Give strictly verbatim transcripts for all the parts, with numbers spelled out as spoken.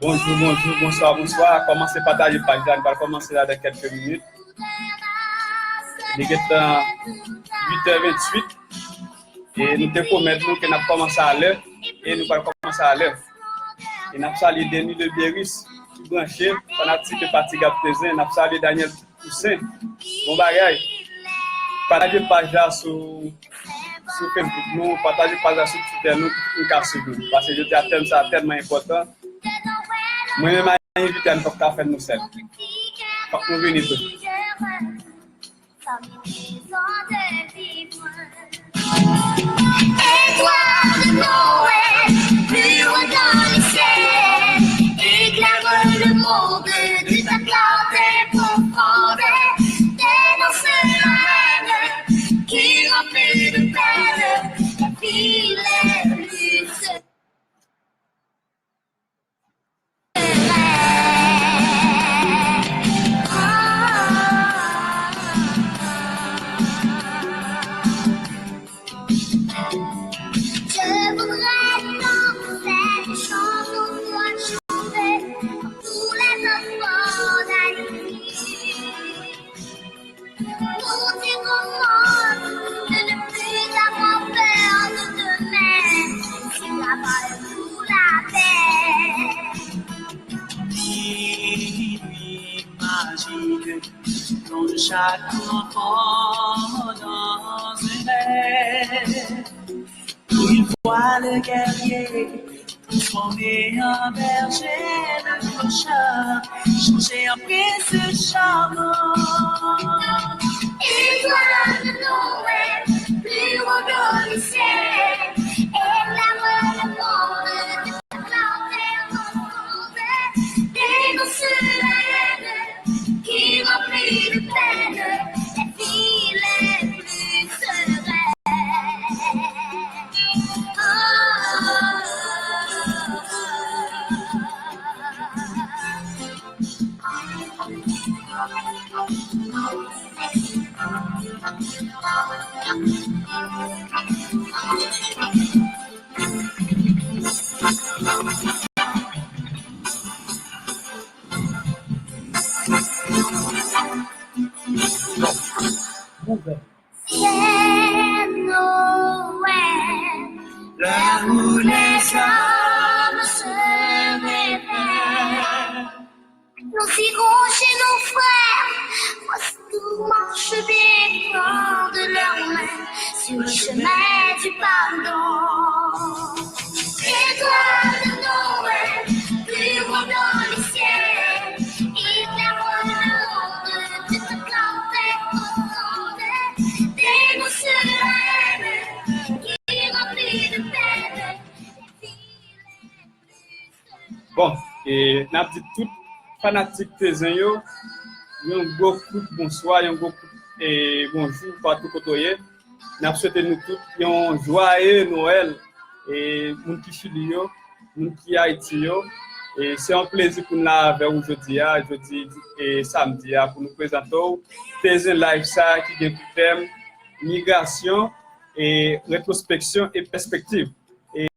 Bonjou, bonjou, bonswa, bonswa. Kòmanse pataje paj la, nou pral kòmanse la nan kèk minit. Li gentan uit è venntuit. E nou te pwomèt nou ke n ap kòmanse alè, e nou pral kòmanse alè. E n ap salye Denis Lebieris ki branche, fanatik Enfatigab Tezen, n ap salye Daniel Toussaint. Bon bagay. Pataje paj la sou, sou Facebook nou, pataje paj la sou Twitter nou, pou nou ka swiv nou. Paske jodi a tèm sa a tèlman enpòtan. Mwen menm a envite a, nou pap ka fè l nou sèl. Fòk nou vini tou. Étoile de Noël, plus haut dans le ciel, éclaire le monde de ta clarté profonde. T'es dans ce rêve qui remplit de peine, la vie est plus Je voudrais danser cette chanson, toi chanter pour tous les enfants d'Haïti. Pour dire au monde de ne plus avoir peur de demain, c'est la balle pour la paix. Imagine ton chaque enfant dans un rêve. Où il voit le guerrier transformé en berger, le clochard changé en prince charmant. Étoile de Noël, plus haut dans le ciel, éclaire le monde de ta clarté profonde. T'es dans ce rêve qui remplit de peine, la vie est plus sereine. C'est Noël, l'heure où les hommes se réveillent. Nous irons chez nos frères, voici tout marche bien, prendre leurs mains sur le chemin du pardon. Étoile de Noël, plus haut dans le ciel, éclaire le monde de ta clarté profonde, dénonce le rêve qui remplit de peine. Bon, e n ap di tout fanatik Tezen yo, yon gwo kout bonswa, yon gwo kout, e, bonjou, patou kote w ye. N ap swete nou tout yon jwaye Nwèl, e, moun ki Chili yo, moun ki Ayiti yo. E se yon plezi pou n la avè w jodi a, jodi, e, samdi a, pou nou prezante w Tezen Live sa a ki gen pou tèm migrasyon, e, retwospeksyon e pèspektiv. E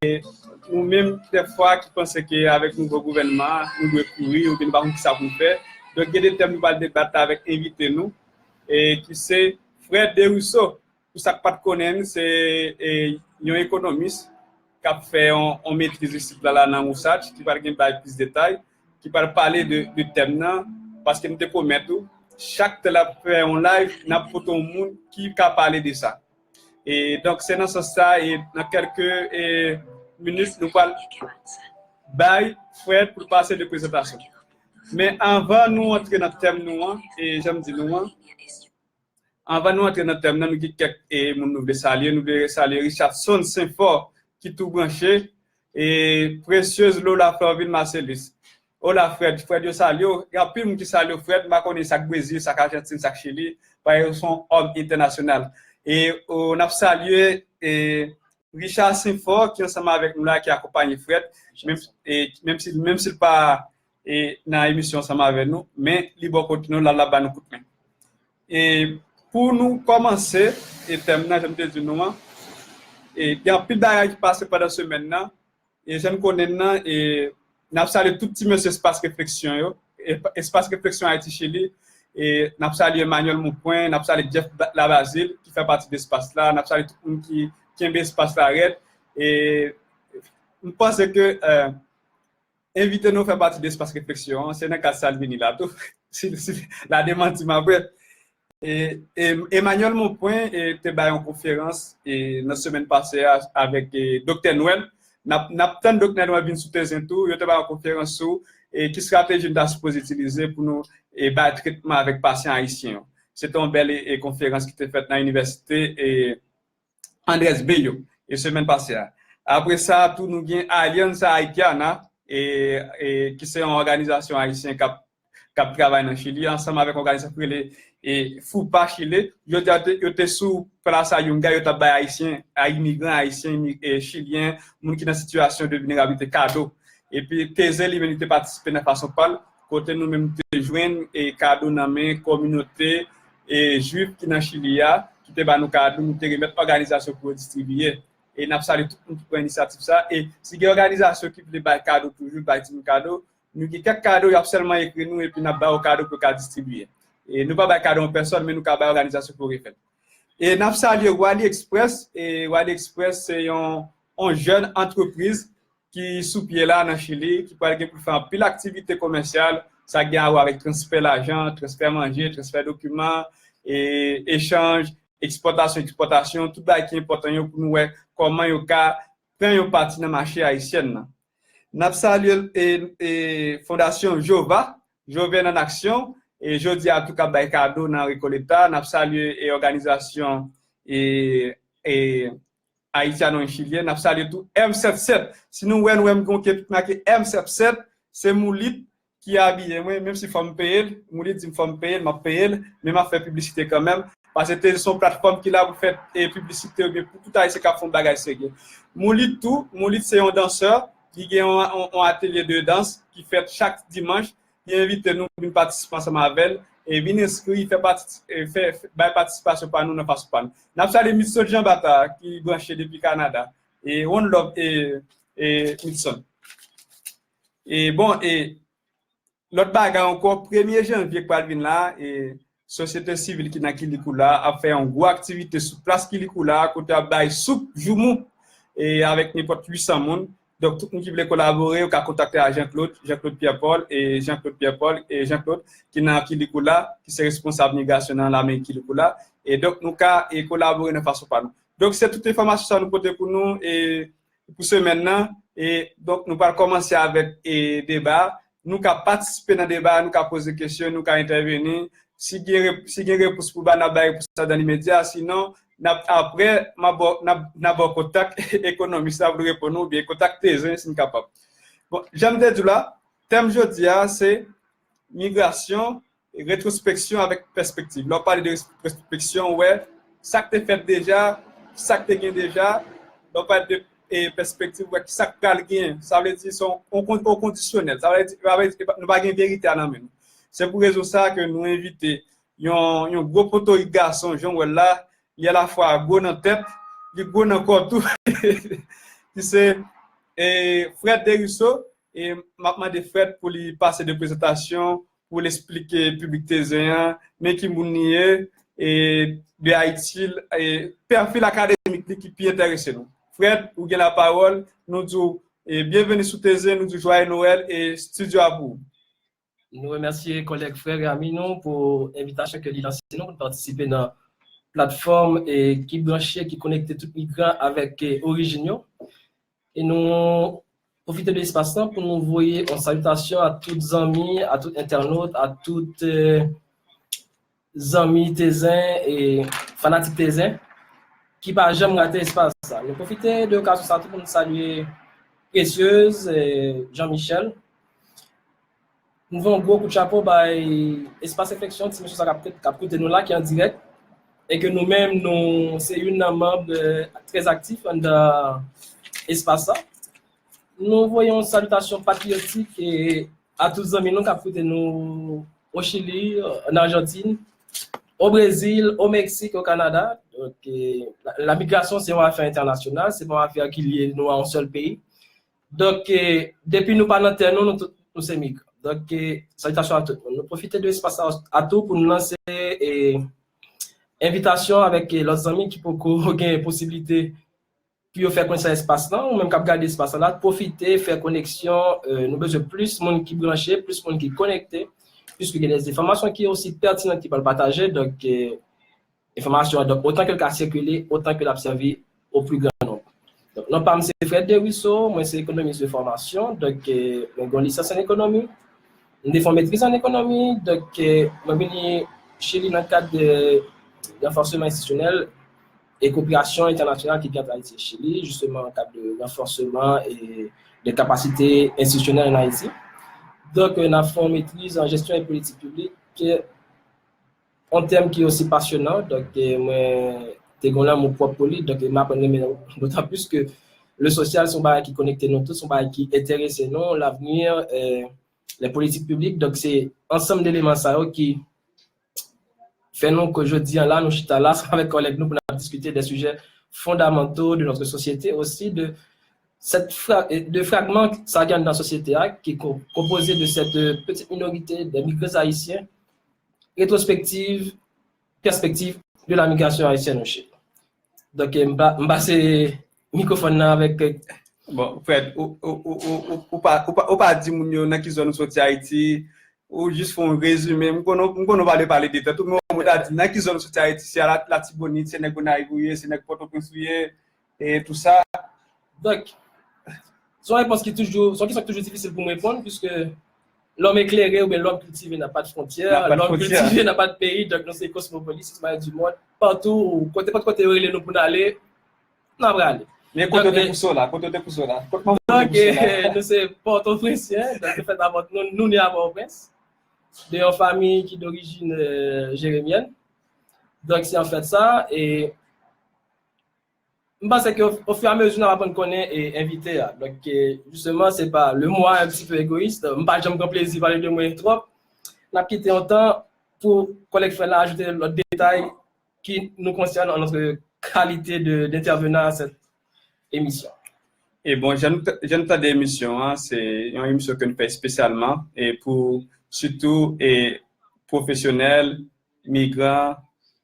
nou menm, dèfwa, ki panse ke avèk nouvo gouvènman an, nou dwe kouri oubyen nou pa konn kisa pou n fè. Donk, gen de tèm nou pral debat avèk envite nou, e ki se Fred Desrousseaux. Pou sa k pa t konnen l, se, e, yon ekonomis k ap fè yon, yon metriz isit la, la nan Wousac, ki pral gen bay plis detay, ki pral pale de, de tèm nan, paske m te pwomèt ou, chak tan l ap fè yon live, n ap pote yon moun ki ka pale de sa. E donk, se nan sans sa, e nan kèlke, e, minit, nou pral bay Fred pou l pase de prezantasyon. Men anvan nou antre nan tèm nou an, e jan m di nou an, anvan nou antre nan tèm nan, nou gen kèk, e, moun nou vle salye. Nou vle salye Richardson Senfò, ki tou branche, e Précieuse Lola Florvil Marcellus. Hola, Fred. Fred, yo salye w. Gen anpil moun ki salye w, Fred. M pa konnen sa k Brezil, sa k Ajantin, sa k Chili. Paske yo se yon òm entènasyonal. E o, n ap salye e, Richard Saint-Fort, ki ansanm avèk nou la, ki akonpaye Fred. Menm, e, menm si, menm si l pa e, nan emisyon ansanm avèk nou, men li bò kote nou, l ap la ba nou kout men. E pou nou kòmanse e tèm nan, jan m te di nou an, e gen anpil bagay ki pase pandan semèn nan, e jan n konnen l nan, e n ap salye tout ti mesye Espas Refleksyon yo, e, Espas Refleksyon Ayiti Chili, e n ap salye Emmanuel Monpwen, n ap salye Jeff Ba-, Labazil, ki fè pati de espas la, n ap salye tout moun ki kenbe espas la rèd, e m panse ke, e, envite nou fè pati de Espas Refleksyon an, se nan kad sa l vini la tou. Si, si, l a demanti m apre. E, e, Emmanuel Monpwen e, te bay yon konferans e, nan semèn pase a avèk e, Doktè Nwèl. N ap, n ap tann Doktè Nwèl vin sou Tezen tou. Yo te bay yon konferans sou e, ki estrateji nou ta sipoze itilize pou nou e, bay tretman avèk pasyan ayisyen yo. Se te yon bèl e, e, konferans ki te fèt nan inivèsite e, Andrés Bello, e semèn pase a. Apre sa, tou nou gen Alianza Haitiana, e, e, ki se yon òganizasyon ayisyen k ap, k ap travay nan Chili, ansanm avèk yon òganizasyon ki rele e, FUPA Chile. Jodi a, yo te, yo te sou Plaza Yungay, yo t ap bay ayisyen, a imigran ayisyen, imi-, e, chilyen, moun ki nan sitiyasyon de vilnerablite kado. Epi Tezen li menm li te patisipe nan fason pa l, kote nou menm te jwenn e kado nan men kominote e jwif ki nan Chili a, ki te ba nou kado, nou te remèt òganizasyon pou yo distribiye. E n ap salye tout moun ki pran inisyativ sa. E si gen òganizasyon ki vle bay kado toujou, bay timoun kado, nou gen kèk kado, y ap sèlman ekri nou epi n ap ba yo kado pou yo ka distribiye. E nou pa bay kado yon pèsòn, men nou ka bay òganizasyon pou yo refè l. E n ap salye Wally Express. E Wally Express se yon, yon jèn antrepriz ki sou pye la nan Chili, ki pral gen pou fè anpil aktivite komèsyal, sa gen a wè avèk transfè lajan, transfè manje, transfè dokiman, e echanj, ekspòtasyon, ekspòtasyon, tout bagay ki enpòtan yo pou nou wè kòman yo ka pran yon pati nan mache ayisyèn nan. N ap salye e, e, Fondasyon Jova, Joven an aksyon, e jodi a tou k ap bay kado nan Recoleta, n ap salye e, òganizasyon e, e, Haitiano en Chilien, n ap salye tou M sèt sèt. Si nou wè, nou wè m gen yon kepik make M sèt sèt, se Moulit ki abiye mwen, menm si fò m peye l, Moulit di m fò m peye l, m ap peye l, men m ap fè piblisite kanmenm. Paske se yon platfòm ki la pou fè e, piblisite oubyen pou tout Ayisyen k ap fè yon bagay serye. Moulit tou, Moulit se yon dansè ki gen yon, yon, yon atelye de dans ki fèt chak dimanch. Li envite nou vin patisipe ansanm avè l e vin enskri, fè pati, e fè, fè, bay patisipasyon pa nou nan fason pa nou. N ap salye Midson Jean Bata ki branche depi Kanada. E one love e, e Midson. E bon, e lòt bagay ankò, premye janvye k pral vin la, e sosyete sivil ki nan Kilikoula ap fè yon gwo aktivite sou plas Kilikoula, kote y ap bay soup joumou, e avèk nenpòt uit san moun. Donk, tout moun ki vle kolabore, yo ka kontakte a Jean Claude, Jean Claude Pierre Paul, e Jean Claude Pierre Paul, e Jean Claude, ki nan Kilikoula, ki se responsab migrasyon nan lame Kilikoula. E donk, nou ka e kolabore nan fason pa nou. Donk, se tout enfòmasyon sa nou pote pou nou, e pou semèn nan. E donk, nou pral kòmanse avèk e deba. Nou ka patisipe nan deba, nou ka poze kesyon, nou ka entèveni. Si gen rep-, si gen repons pou ba, n ap bay repons la dan limedya. Sinon, n ap, apre, m ap ba w, n ap, n ap ba w kontak ekonomis la pou l reponn ou, oubyen kontak Tezen, si n kapab. Bon, jan m te di w la, tèm jodi a, se migrasyon, retwospeksyon avèk pèspektiv. Lè w pale de retwospeksyon, w wè sa k te fèt deja, sa k te gen deja. Lè w pale de e, pèspektiv, w wè ki sa k pral genyen. Sa vle di se yon, yon kon-, yon kondisyonèl. Sa vle di, sa vle di, nou pa gen verite a nan men nou. Se pou rezon sa a ke nou envite yon, yon gwo potorik gason, jan w wè l la, li alafwa gwo nan tèt, li gwo nan kò tou, ki se, e, Fred Desruisseaux, e m ap mande Fred pou li pase de prezantasyon, pou l esplike piblik Tezen an, men ki moun li ye, e de Ayiti, e pèfil akademik li ki pi enterese nou. Fred, ou gen lapawòl, nou di w, e byenveni sou Tezen, nou di w jwaye Nwèl, e estidyo a pou ou. Nou remèsye kòlèg frè Rami nou pou envitasyon ke li lanse nou pou n patisipe nan platfòm e ki branche, ki konekte tout migran avèk e, orijin yo. E nou pwofite de espas lan pou nou voye yon salitasyon a tout zanmi, a tout entènot, a tout e, zanmi Tezen e fanatik Tezen ki pa janm rate espas sa. Nou pwofite de okazyon sa tou pou nou salye Précieuse, e, Jean Michel, M voye yon gwo kout chapo bay Espas Refleksyon, ti mesye sa k ap, k ap koute nou la, ki an dirèk, e ke nou menm, nou, se youn nan manm, eh, trè aktif anndan espas sa. Nou voye yon salitasyon patriyotik e a tout zanmi nou k ap koute nou o Chili, an Ajantin, o Brezil, o Meksik, o Kanada. Donk, eh, la, la migrasyon se yon afè entènasyonal, se pa yon afè ki lye nou a yon sèl peyi. Donk, eh, depi nou pa nan tè nou, nou tout, nou se migran. Donk, eh, salitasyon a tout moun. Nou pwofite de espas sa a tou pou nou lanse, eh, envitasyon avèk, eh, lòt zanmi ki poko gen posiblite pou yo fè konesans espas lan, ou menm k ap gade espas lan la, pwofite fè koneksyon, eh, nou bezwen plis moun ki branche, plis moun ki konekte, piske gen de enfòmasyon ki osi pètinan ki pral pataje, donk, eh, enfòmasyon an, donk, otan ke l ka sikile, otan ke l ap sèvi o pli gran nonb. Donk, non pa m se Fred Desruisseaux, mwen se ekonomis de fòmasyon, donk, eh, mwen gen yon lisans an ekonomi, m te fè yon metriz an ekonomi, donk, eh, mwen vini Chili nan kad de ranfòseman enstitisyonèl e koperasyon entènasyonal ki gen ant Ayiti e Chili, jisteman nan kad de ranfòseman e de kapasite enstitisyonèl an Ayiti. Donk, eh, n ap fè yon metriz an jesyon e politik piblik, eh, yon tèm ki osi pasyonan, donk, eh, mwen te gen lanmou pwòp pou li, donk, eh, m aprann renmen l dotan plis ke le sosyal se yon bagay ki konekte nou tout, se yon bagay ki enterese nou, l'avenir, eh, les politiques publiques, donk se ansanm de eleman sa yo ki fè nou ke jodi an la, nou chita la, ansanm avèk kòlèg nou pou n ap diskite de sijè fondamentaux de notre société, aussi de cette fra-, de fragman sa ki anndan sosyete a, ki ko-, konpoze de cette petite minorité de migrants haïtiens, rétrospective, perspective de la migration haïtienne au Chili. Donk, eh, m pa, m pase mikwofòn nan avèk, eh, Bon, Fred, ou, ou, ou, ou, ou, ou pa, ou pa, ou pa di moun yo nan ki zòn ou soti Ayiti, ou jis fè yon rezime. M konnen, m konnen w pa vle pale de tèt ou, men ou ta di nan ki zòn ou soti Ayiti, se a la, Latibonit, se nèg Gonayiv ou ye, se nèg Pòtoprens ou ye, e tou sa. Donk, se yon repons ki toujou, se yon kesyon ki toujou difisil pou m reponn, piske l'homme éclairé oubyen l'homme cultivé n'a pas de frontières, l'homme cultivé n'a pas de pays, donk nou se kosmopolit, sitwayen di mond, patou, kote, kote yo rele nou pou n ale, n ap rale. Men kote w te pouse w la, kote w te pouse w la? Kot manman w te pouse w la? Donk, eh, nou se Pòtoprensyen, donk nou fèt a Pòt-, nou, nou ne a Pòtoprens, de yon fanmi ki dorijin, eh, jeremyèn. Donk, se an fèt sa, e m panse ke o, o fur et à mesure n ap aprann konnen, eh, envite a. Donk, eh, jisteman, se pa le mwa un petit peu égoïste, m pa janm pran plezi pale de mwen twòp. N ap kite yon tan pou kòlèg frè la ajoute lòt detay qui nous concerne en notre qualité de, d'intervenant à cette émission. E bon, jan nou t-, jan nou tande emisyon an, se yon emisyon ke nou fè espesyalman e pou sitou e pwofesyonèl, migran,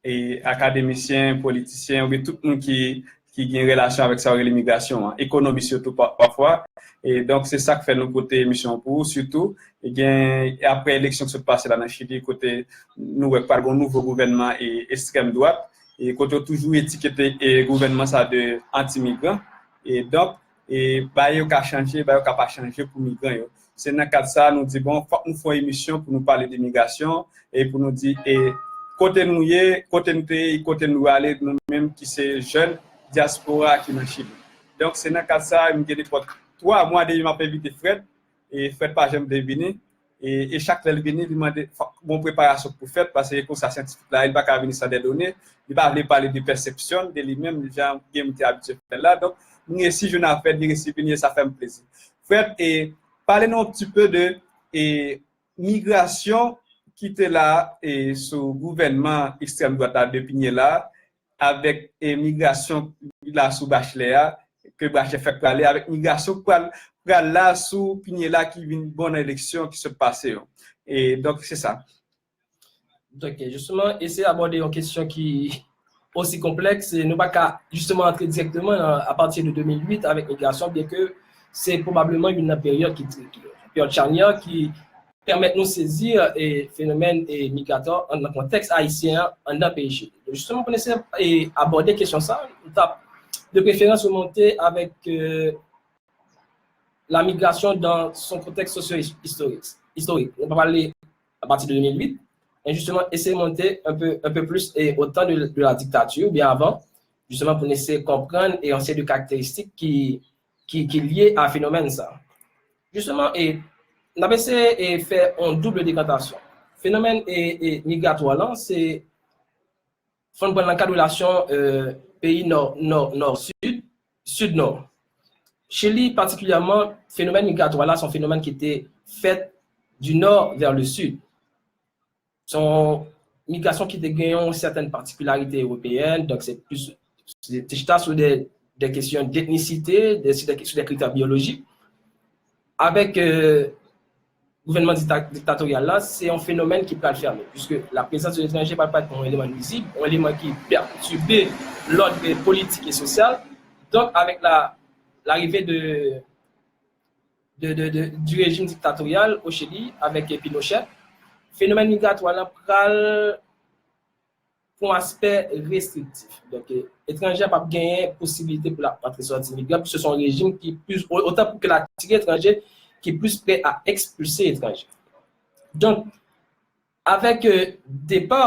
e akademisyen, politisyen, oubyen tout moun ki, ki gen relasyon avèk sa yo rele migrasyon an, ekonomi sitou pa-, pafwa. E donk, se sa k fè nou pote emisyon an pou ou, sitou, e gen, e apre eleksyon ki sot pase la nan Chili, kote nou wè pral gen yon nouvo gouvènman e ekstrèm dwat, e kote yo toujou etikete e gouvènman sa de anti-migran. E donk, e bagay yo ka chanje, bagay yo ka pa chanje pou migran yo. Se nan kad sa a nou di, bon, fòk nou fè yon emisyon pou nou pale de migrasyon e pou nou di, e kote nou ye, kote nou te ye, e kote nou ale, nou menm ki se jèn dyaspora ki nan Chili. Donk, se nan kad sa a, m gen nenpòt twa mwa depi m ap envite Fred, e Fred pa janm vle vini. E, e chak lè l vini, li mande, fòk bon preparasyon pou fèt, paske konsa syantifik la, li pa ka vini san de done, li pa vle pale de pèsepsyon de li menm, jan gen moun te abitye fè l la. Donk, m resi jwenn a Fred, li resi vini, e sa fè m plezi. Fred, e, pale nou yon ti pe de, e, migrasyon ki te la, e, sou gouvènman ekstrèm dwat la depi nye la, avèk, e, migrasyon la sou Bachelet a, ke Bachelet fèk prale, avèk migrasyon pral, pral la sou pinye la ki vin bon nan eleksyon ki sot pase yo. E donk, se sa. Donk, jisteman, eseye abòde yon kesyon ki osi konplèks, e nou pa ka, jisteman, antre dirèkteman nan, apati de de mil uit avèk migrasyon, byenke se pwobableman youn nan peryòd ki, ki, peryòd chanyè ki pèmèt nou sezi, e, fenomèn, e, migratwa an, nan kontèks ayisyen an, anndan peyi Chili. Donk, jisteman, pou n eseye, e, abòde kesyon sa, nou t ap de preferans remonte avèk, e, la migration dans son contexte socio-historique. Historique. Nou pa pale apati de de mil uit, men jisteman, eseye monte un peu, un peu plus, e, au temps de, de la dictature, oubyen avan, jisteman, pou n eseye konprann, e, yon seri de karakteristik ki, ki, ki lye a fenomèn sa. Jisteman, e, n ap eseye e fè yon doub dekantasyon. Fenomèn e, e migratwa lan, se fò n pran nan kad relasyon e, peyi nò, nò, nò, sid, sid, nò. Chili, patikilyèman, fenomèn migratwa la, se yon fenomèn ki te fèt du nord vers le sud. Se yon migrasyon ki te gen yon sètèn patikilarite ewopeyèn, donk se plis, se te chita sou de, de kesyon d'etnisite, de, sou de, sou de kritè biyolojik. Avèk e, gouvènman dikta-, diktatoryal la, se yon fenomèn ki pral fèmen, puiske la prezans de etranje pral parèt kòm yon eleman nwizib, yon eleman ki pètibe lòd politik e sosyal. Donk, avèk la, larive de, de, de, de, du régime dictatorial au Chili, avèk Pinochet, fenomèn migratwa la pral pou yon aspè restriktif. Donk, e, etranje a p ap genyen posibilite pou l ap antre sòti migran, puiske se yon rejim ki plis, o-, otan pou ke l atire etranje ki plis prè a ekspilse etranje. Donk, avèk e, depa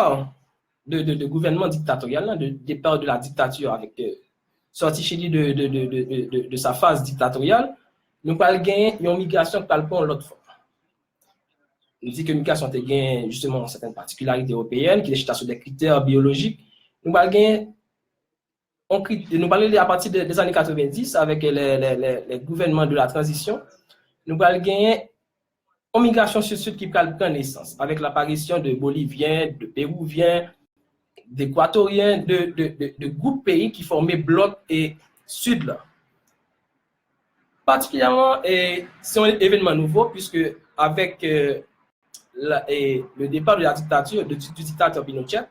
de, de, de gouvènman diktatoryal la, de depa de la dictature, avèk e, sòti Chili de, de, de, de, de, de, de sa faz diktatoryal, nou pral genyen yon migrasyon k pral pran yon lòt fòm. Nou di ke migrasyon te gen, jisteman, yon sètèn patikilarite ewopeyèn ki te chita sou de kritè biyolojik. Nou pral gen yon kri-, nou pral rele apati de, de zane katrevendis avèk le, le, le, le gouvènman de la tranzisyon. Nou pral gen yon migrasyon sid-sid ki pral pran nesans avèk laparisyon de Bolivyen, de Pewouvyen, d'Ekwatoryen, de, de, de, de gwoup peyi ki fòme blòk e sid la. Patikilyèman, e, se yon evènman nouvo, puiske avèk e, la, e, le départ de la dictature, de, du dictateur Pinochet,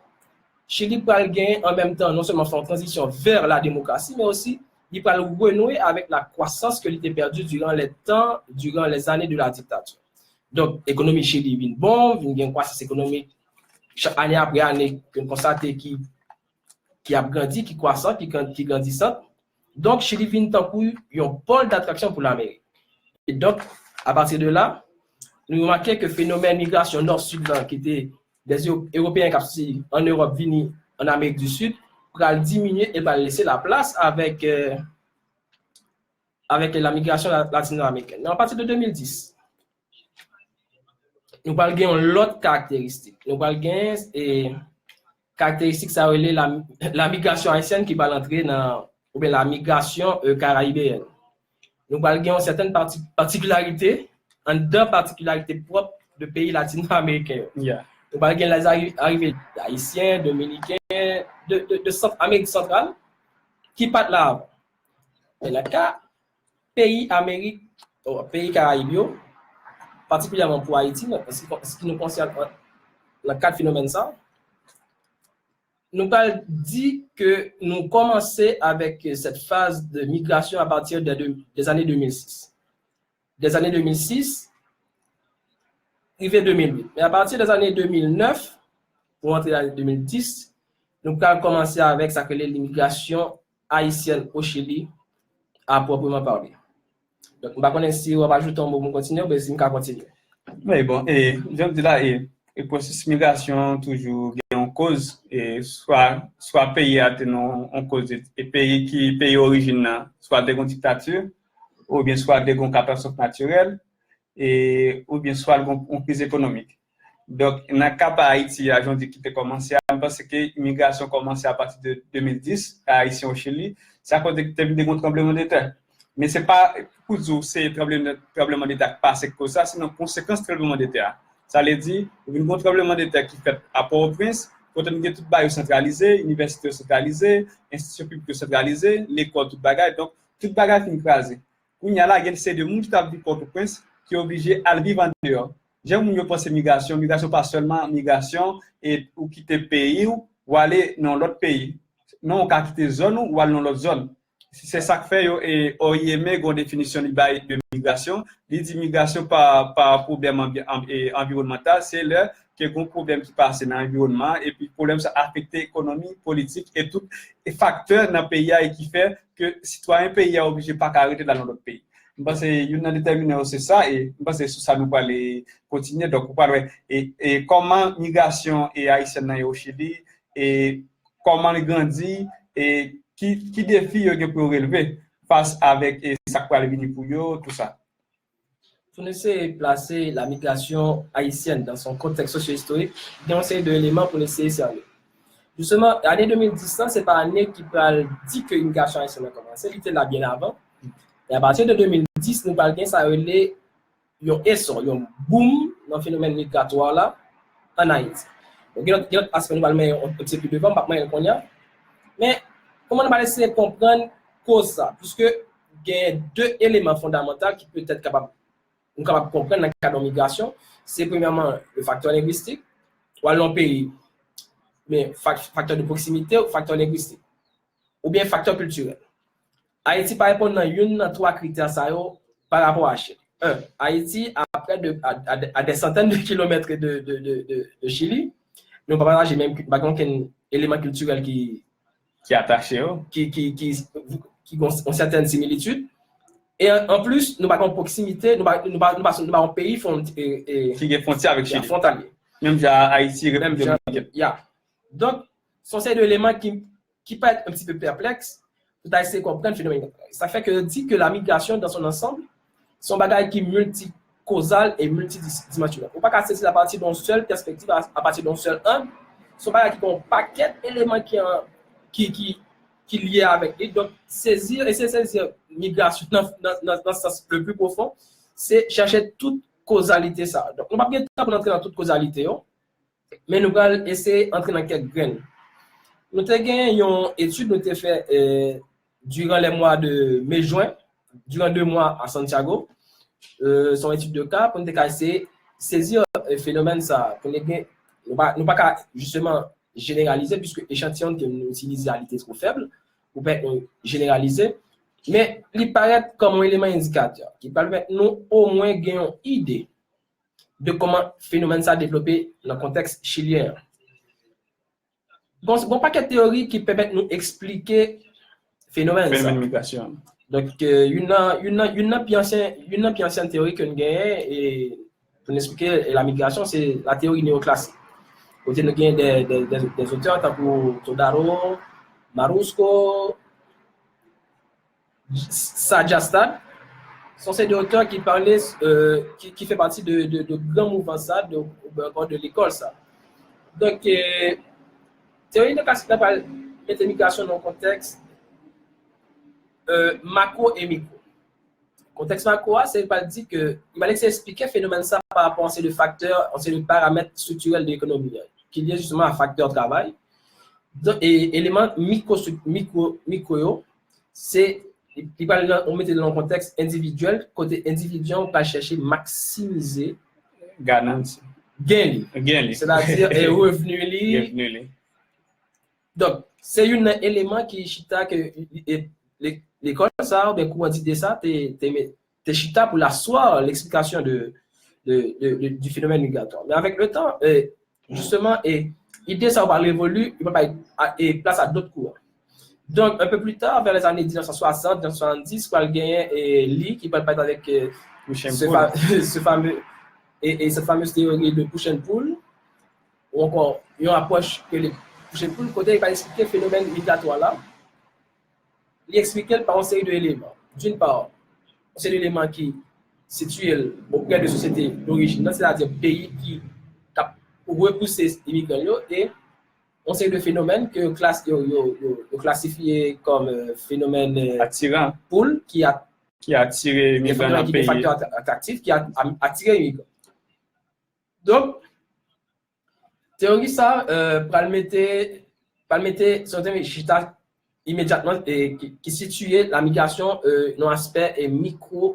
Chili pral gen an menm tan non sèlman fè yon tranzisyon vè la demokrasi, men osi li pral renouer avèk la kwasans ke li te pèdi diran le tan, diran les années de la dictature. Donk, ekonomi Chili vin bon, vin gen kwasans ekonomik chak ane apre ane ke n konstate ki, ki ap grandi, ki kwasan, ki, gran- ki grandisan. Donk, Chili vin tankou yon pòl d'atraksyon pou Lamerik. E donk, apati de la, nou remake ke fenomèn migrasyon nò-sid lan, ki te de Ewopeyen k ap soti ann Ewòp vini ann Amerik di Sid, pral diminye e pral lese laplas avèk, e, avèk la migrasyon la- latino-amerikèn. Men apati de de mil dis, nou pral gen yon lòt karakteristik. Nou pral gen e, karakteristik sa yo rele la, la migration haïtienne ki pral antre nan, oubyen la migration e, caribéenne. Nou pral gen yon sètèn pati- patikilarite anndan patikilarite pwòp de peyi latino-ameriken yo. Nou pral gen larive ayisyen, dominiken, de, de, de sant, Amerik Santral, ki pa t la avan. Men nan ka peyi Amerik, o, peyi Karayib yo, patikilyèman pou Ayiti, nan, an se ki konsène, nan kad fenomèn sa, nou pral di ke nou kòmanse avèk cette phase de migration à partir de, de, des années deux mille six. Des années deux mille six, rive deux mille huit. Men apati des années deux mille neuf, pou antre ane deux mille dix, nou pral kòmanse avèk sa k rele limigrasyon ayisyèn o Chili, a pwòpman pale. Donk, m pa konnen si w ap ajoute yon mo pou m kontinye, oubyen si m ka kontinye. Wi, bon, e, jan m di la, e, e pwosesis migrasyon toujou gen yon koz, e swa, swa peyi a te nan yon koz, e, e peyi ki, peyi orijin nan, swa te gen diktati, oubyen swa te gen katastwòf natirèl, e, oubyen swa te gen yon kriz ekonomik. Donk, nan ka pa Ayiti a, jan w di ki te kòmanse a, m panse ke migrasyon kòmanse apati de de mil dis, Ayisyen o Chili, se akoz de, te vin de gen yon tranblemanntè. Men se pa pou di w se tranble-, tranblemanntè k pase k koz sa, se nan konsekans tranblemanntè a. Sa vle di, vin gen yon tranblemanntè ki fèt a Pòtoprens, kote n gen tout bagay yo santralize, inivèsite yo santralize, enstitisyon piblik yo santralize, lekòl, tout bagay. Donk, tout bagay fin kraze. Kounye a la, gen yon seri de moun ki t ap viv Pòtoprens, ki oblije al viv andeyò. Jan moun yo panse migrasyon, migrasyon pa sèlman migrasyon, e ou kite peyi w, ou ale nan yon lòt peyi. Non, ou ka kite zòn ou, ou al nan lòt zòn. Se sa k fè yo, e, O I M gen yon definisyon li bay de migrasyon. Li di migrasyon pa, pa pwoblèm anvi-, an-, e, anviwònmantal, se lè ke gen yon pwoblèm ki pase nan anviwònman an, epi pwoblèm sa afekte ekonomi, politik, e tout, e faktè nan peyi a, e ki fè ke sitwayen peyi a oblije pa ka rete nan yon lòt peyi. M panse youn nan detèminan yo se sa, e m panse sou sa nou prale kontinye. Donk, ou pral wè, e, e kòman migrasyon, e, ayisyèn nan ye o Chili, e kòman li grandi, e ki, ki defi yo gen pou yo relve fas avèk, e, sa k pral vini pou yo, tou sa. Pou nou eseye plase la migration haïtienne dans son contexte socio-historique, gen yon seri de eleman pou nou eseye sène. Jisteman, ane de mil dis lan, se pa ane ki pral di ke imigrasyon ayisyèn nan kòmanse, li te la byen avan. E apati de de mil dis, nou pral gen sa yo rele yon esò, yon boom nan fenomèn migratwa la ann Ayiti. Bon, gen lòt, gen lòt aspè nou pral mennen yon, yon ti pli devan, m p ap mennen l kounye a. Men, kòman nou pral eseye konprann koz sa? Piske gen de eleman fondamantal ki petèt kapab, nou kapab konprann nan kad yon migrasyon, se premyèman le facteur linguistique, w al nan yon peyi, men fak-, facteur de proximité, facteur linguistique, oubyen facteur culturel. Ayiti pa reponn nan youn nan twa kritè sa yo pa rapò a Chili. Un, Ayiti, à près de, à, à, à des centaines de kilomètres de, de, de, de, de Chili, nou pa pataje menm, pa gen okenn eleman kiltirèl ki, ki atache yo. Ki, ki, ki, ki gen yon sètèn similitid. E an, an plis, nou pa gen pwoksimite, nou pa, nou pa, nou pa, nou pa yon peyi fon, e, e, Ki gen fwontyè avèk Chili. Fwontalye. Menm jan Ayiti Menm jan, ya. Donk, se yon seri de eleman ki, ki parèt un petit peu perplexe, pou ta eseye konprann fenomèn. Sa fè ke yo di ke la migration dans son ensemble, se yon bagay ki miltikozal e miltidimansyonèl. Ou pa ka sezi l apati de yon sèl pèspektiv, a, apati de yon sèl ang. Se yon bagay ki gen yon pakèt eleman ki, an, ki, ki, ki lye avèk li. Donk, sezi, eseye sezi migrasyon nan, nan, nan, nan sans le plus profond, se chèche tout kozalite sa. Donk, nou p ap gen tan pou n antre nan tout kozalite yo, men nou pral eseye antre nan kèk grenn. Nou te gen yon etid nou te fè, eh, durant les mois de mai, juin, durant deux mois à Santiago. Eh, se yon etid de ka pou nou te ka eseye sezi, eh, fenomèn sa, pou nou gen, nou pa, nou pa ka jisteman jeneralize, piske echantiyon ke nou itilize a li te two fèb, pou pèmèt nou jeneralize. Men li parèt kòm yon eleman endikatè ki pral pèmèt nou omwen gen yon ide de kòman fenomèn sa devlope nan kontèks chilyen an. Bon, bon pakèt teyori ki pèmèt nou eksplike fenomèn sa. Fenomèn migrasyon. Donk, eh, youn nan, youn nan, youn nan pi ansyen, youn nan pi ansyen teyori ke nou genyen, e, pou nou eksplike, eh, la migrasyon, se la teyori neyoklasik. Kote nou gen de, de, de, de otè tankou Todaro, Marusco, Sajastad, se yon seri de otè ki pale, eh, ki, ki fè pati de, de, de gran mouvman sa, de, ankò de lekòl sa. Donk, eh, teyori neyoklasik la pral mete migrasyon nan yon kontèks, eh, makwo e mikwo. Kontèks makwo a, se li pral di ke, li pral eseye eksplike fenomèn sa pa rapò a yon seri de faktè, yon seri de paramèt estriktirèl de ekonomi an, ki lye jisteman a faktè travay. Donk, e eleman mikwo, mikwo, mikwo yo, se, li, li pral nan, ou mete l nan yon kontèks endividyèl, kote endividi an pral chèche maksimize Ganans. Gen li. Gen li. Sètadi, e revni li. Revni li. Donk, se youn nan eleman ki chita ke, e, le-, lekòl sa, oubyen kouran dide sa, te, te, te chita pou l aswa leksplikasyon de, de, de, de, du phénomène migratoire. Men avèk le tan, e, jisteman, e, ide sa yo pral evoli, yo pral bay, a, e, plas a dòt kouran. Donk, un peu plus tard, vers les années mil nèf san swasant, mil nèf san swasanndis, pral genyen, e, li ki pral parèt avèk, e, Push and ce pull. fa-, ce fameux, e, e cette fameuse théorie de push and pull, ou ankò yon apwòch ke le push and pull, kote li pral eksplike fenomèn migratwa la. Li eksplike l pa yon seri de eleman. D'une part, yon seri de eleman ki sitiye l oprè de sosyete dorijin nan, sètadi peyi ki, k ap repouse imigran yo, e yon seri de fenomèn ke yo klas-, yo, yo, yo, yo klasifye kòm, e, fenomèn, e, Atiran. Pull, ki a, Ki atire e imigran fenomèn nan ki gen peyi. Faktè at-, atraktif ki a, a, atire imigran. Donk, teyori sa, e, pral mete, pral mete, se yon teyori chita imedyatman, e, ki, ki sitiye la migrasyon, e, nan aspè, e, mikwo,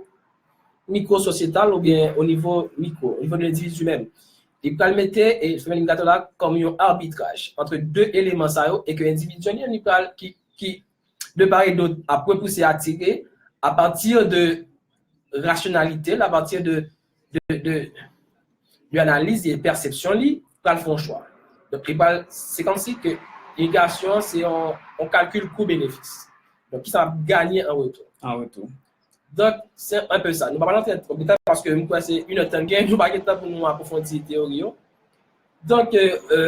mikwo sosyetal oubyen o nivo mikwo, o nivo de lendividi menm. Li pral mete, e, fenomèn migratwa la kòm yon arbitraj ant de eleman sa yo e ke endividi an li pral, ki, ki, de part et d'autre, ap repouse, atire, à partir de rationalité, à partir de, de, de, de analyse et perception li, pral fè yon chwa. Donk, li pral, se kòmsi ke imigrasyon se yon, yon kalkil kou benefis. Donk, kisa ap ganye an retou? An retou. Donk, se un peu sa. Nou pa pral antre twòp detay paske m kwè se inèdtan n gen, nou pa gen tan pou nou apwofondi teyori yo. Donk, e, e,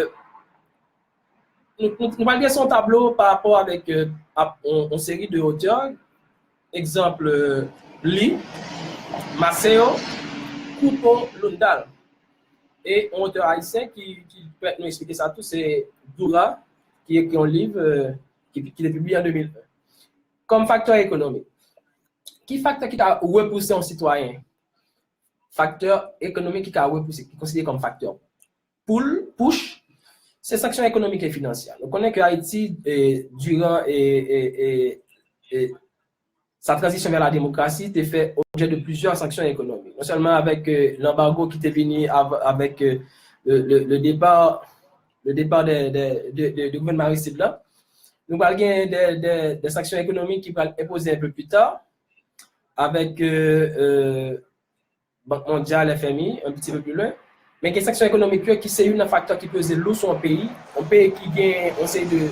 nou, nou, nou pral drese yon tablo pa rapò avèk, e, ap, yon, yon seri de otè, egzanp, e, Lee, Maceo, Koupo Lundal. E yon otè ayisyen ki, ki pèmèt nou eksplike sa tou, se Doura, ki ekri yon liv, euh, ki, ki te pibliye an de mil en. Kòm faktè ekonomik. Ki faktè ki ka repouse yon sitwayen? Faktè ekonomik ki ka repouse, ki konsidere kòm faktè poul, push, se sanksyon ekonomik e finansyè. Nou konnen ke Ayiti, eh, diran, eh, eh, eh, eh, sa tranzisyon vè la demokrasi te fè objè de plizyè sanksyon ekonomik. Non sèlman avèk, eh, lanbago ki te vini av-, avèk, eh, le, le, le départ, le départ de, de, de, de, de gouvènman Aristide la, nou pral gen de, de, de sanksyon ekonomik ki pral enpoze un peu plus tard, avèk, eh, eh, Bank Mondyal, F M I, un petit peu plus loin. Men gen sanksyon ekonomik yo ki se youn nan faktè ki peze lou sou yon peyi. Yon peyi ki gen yon seri de,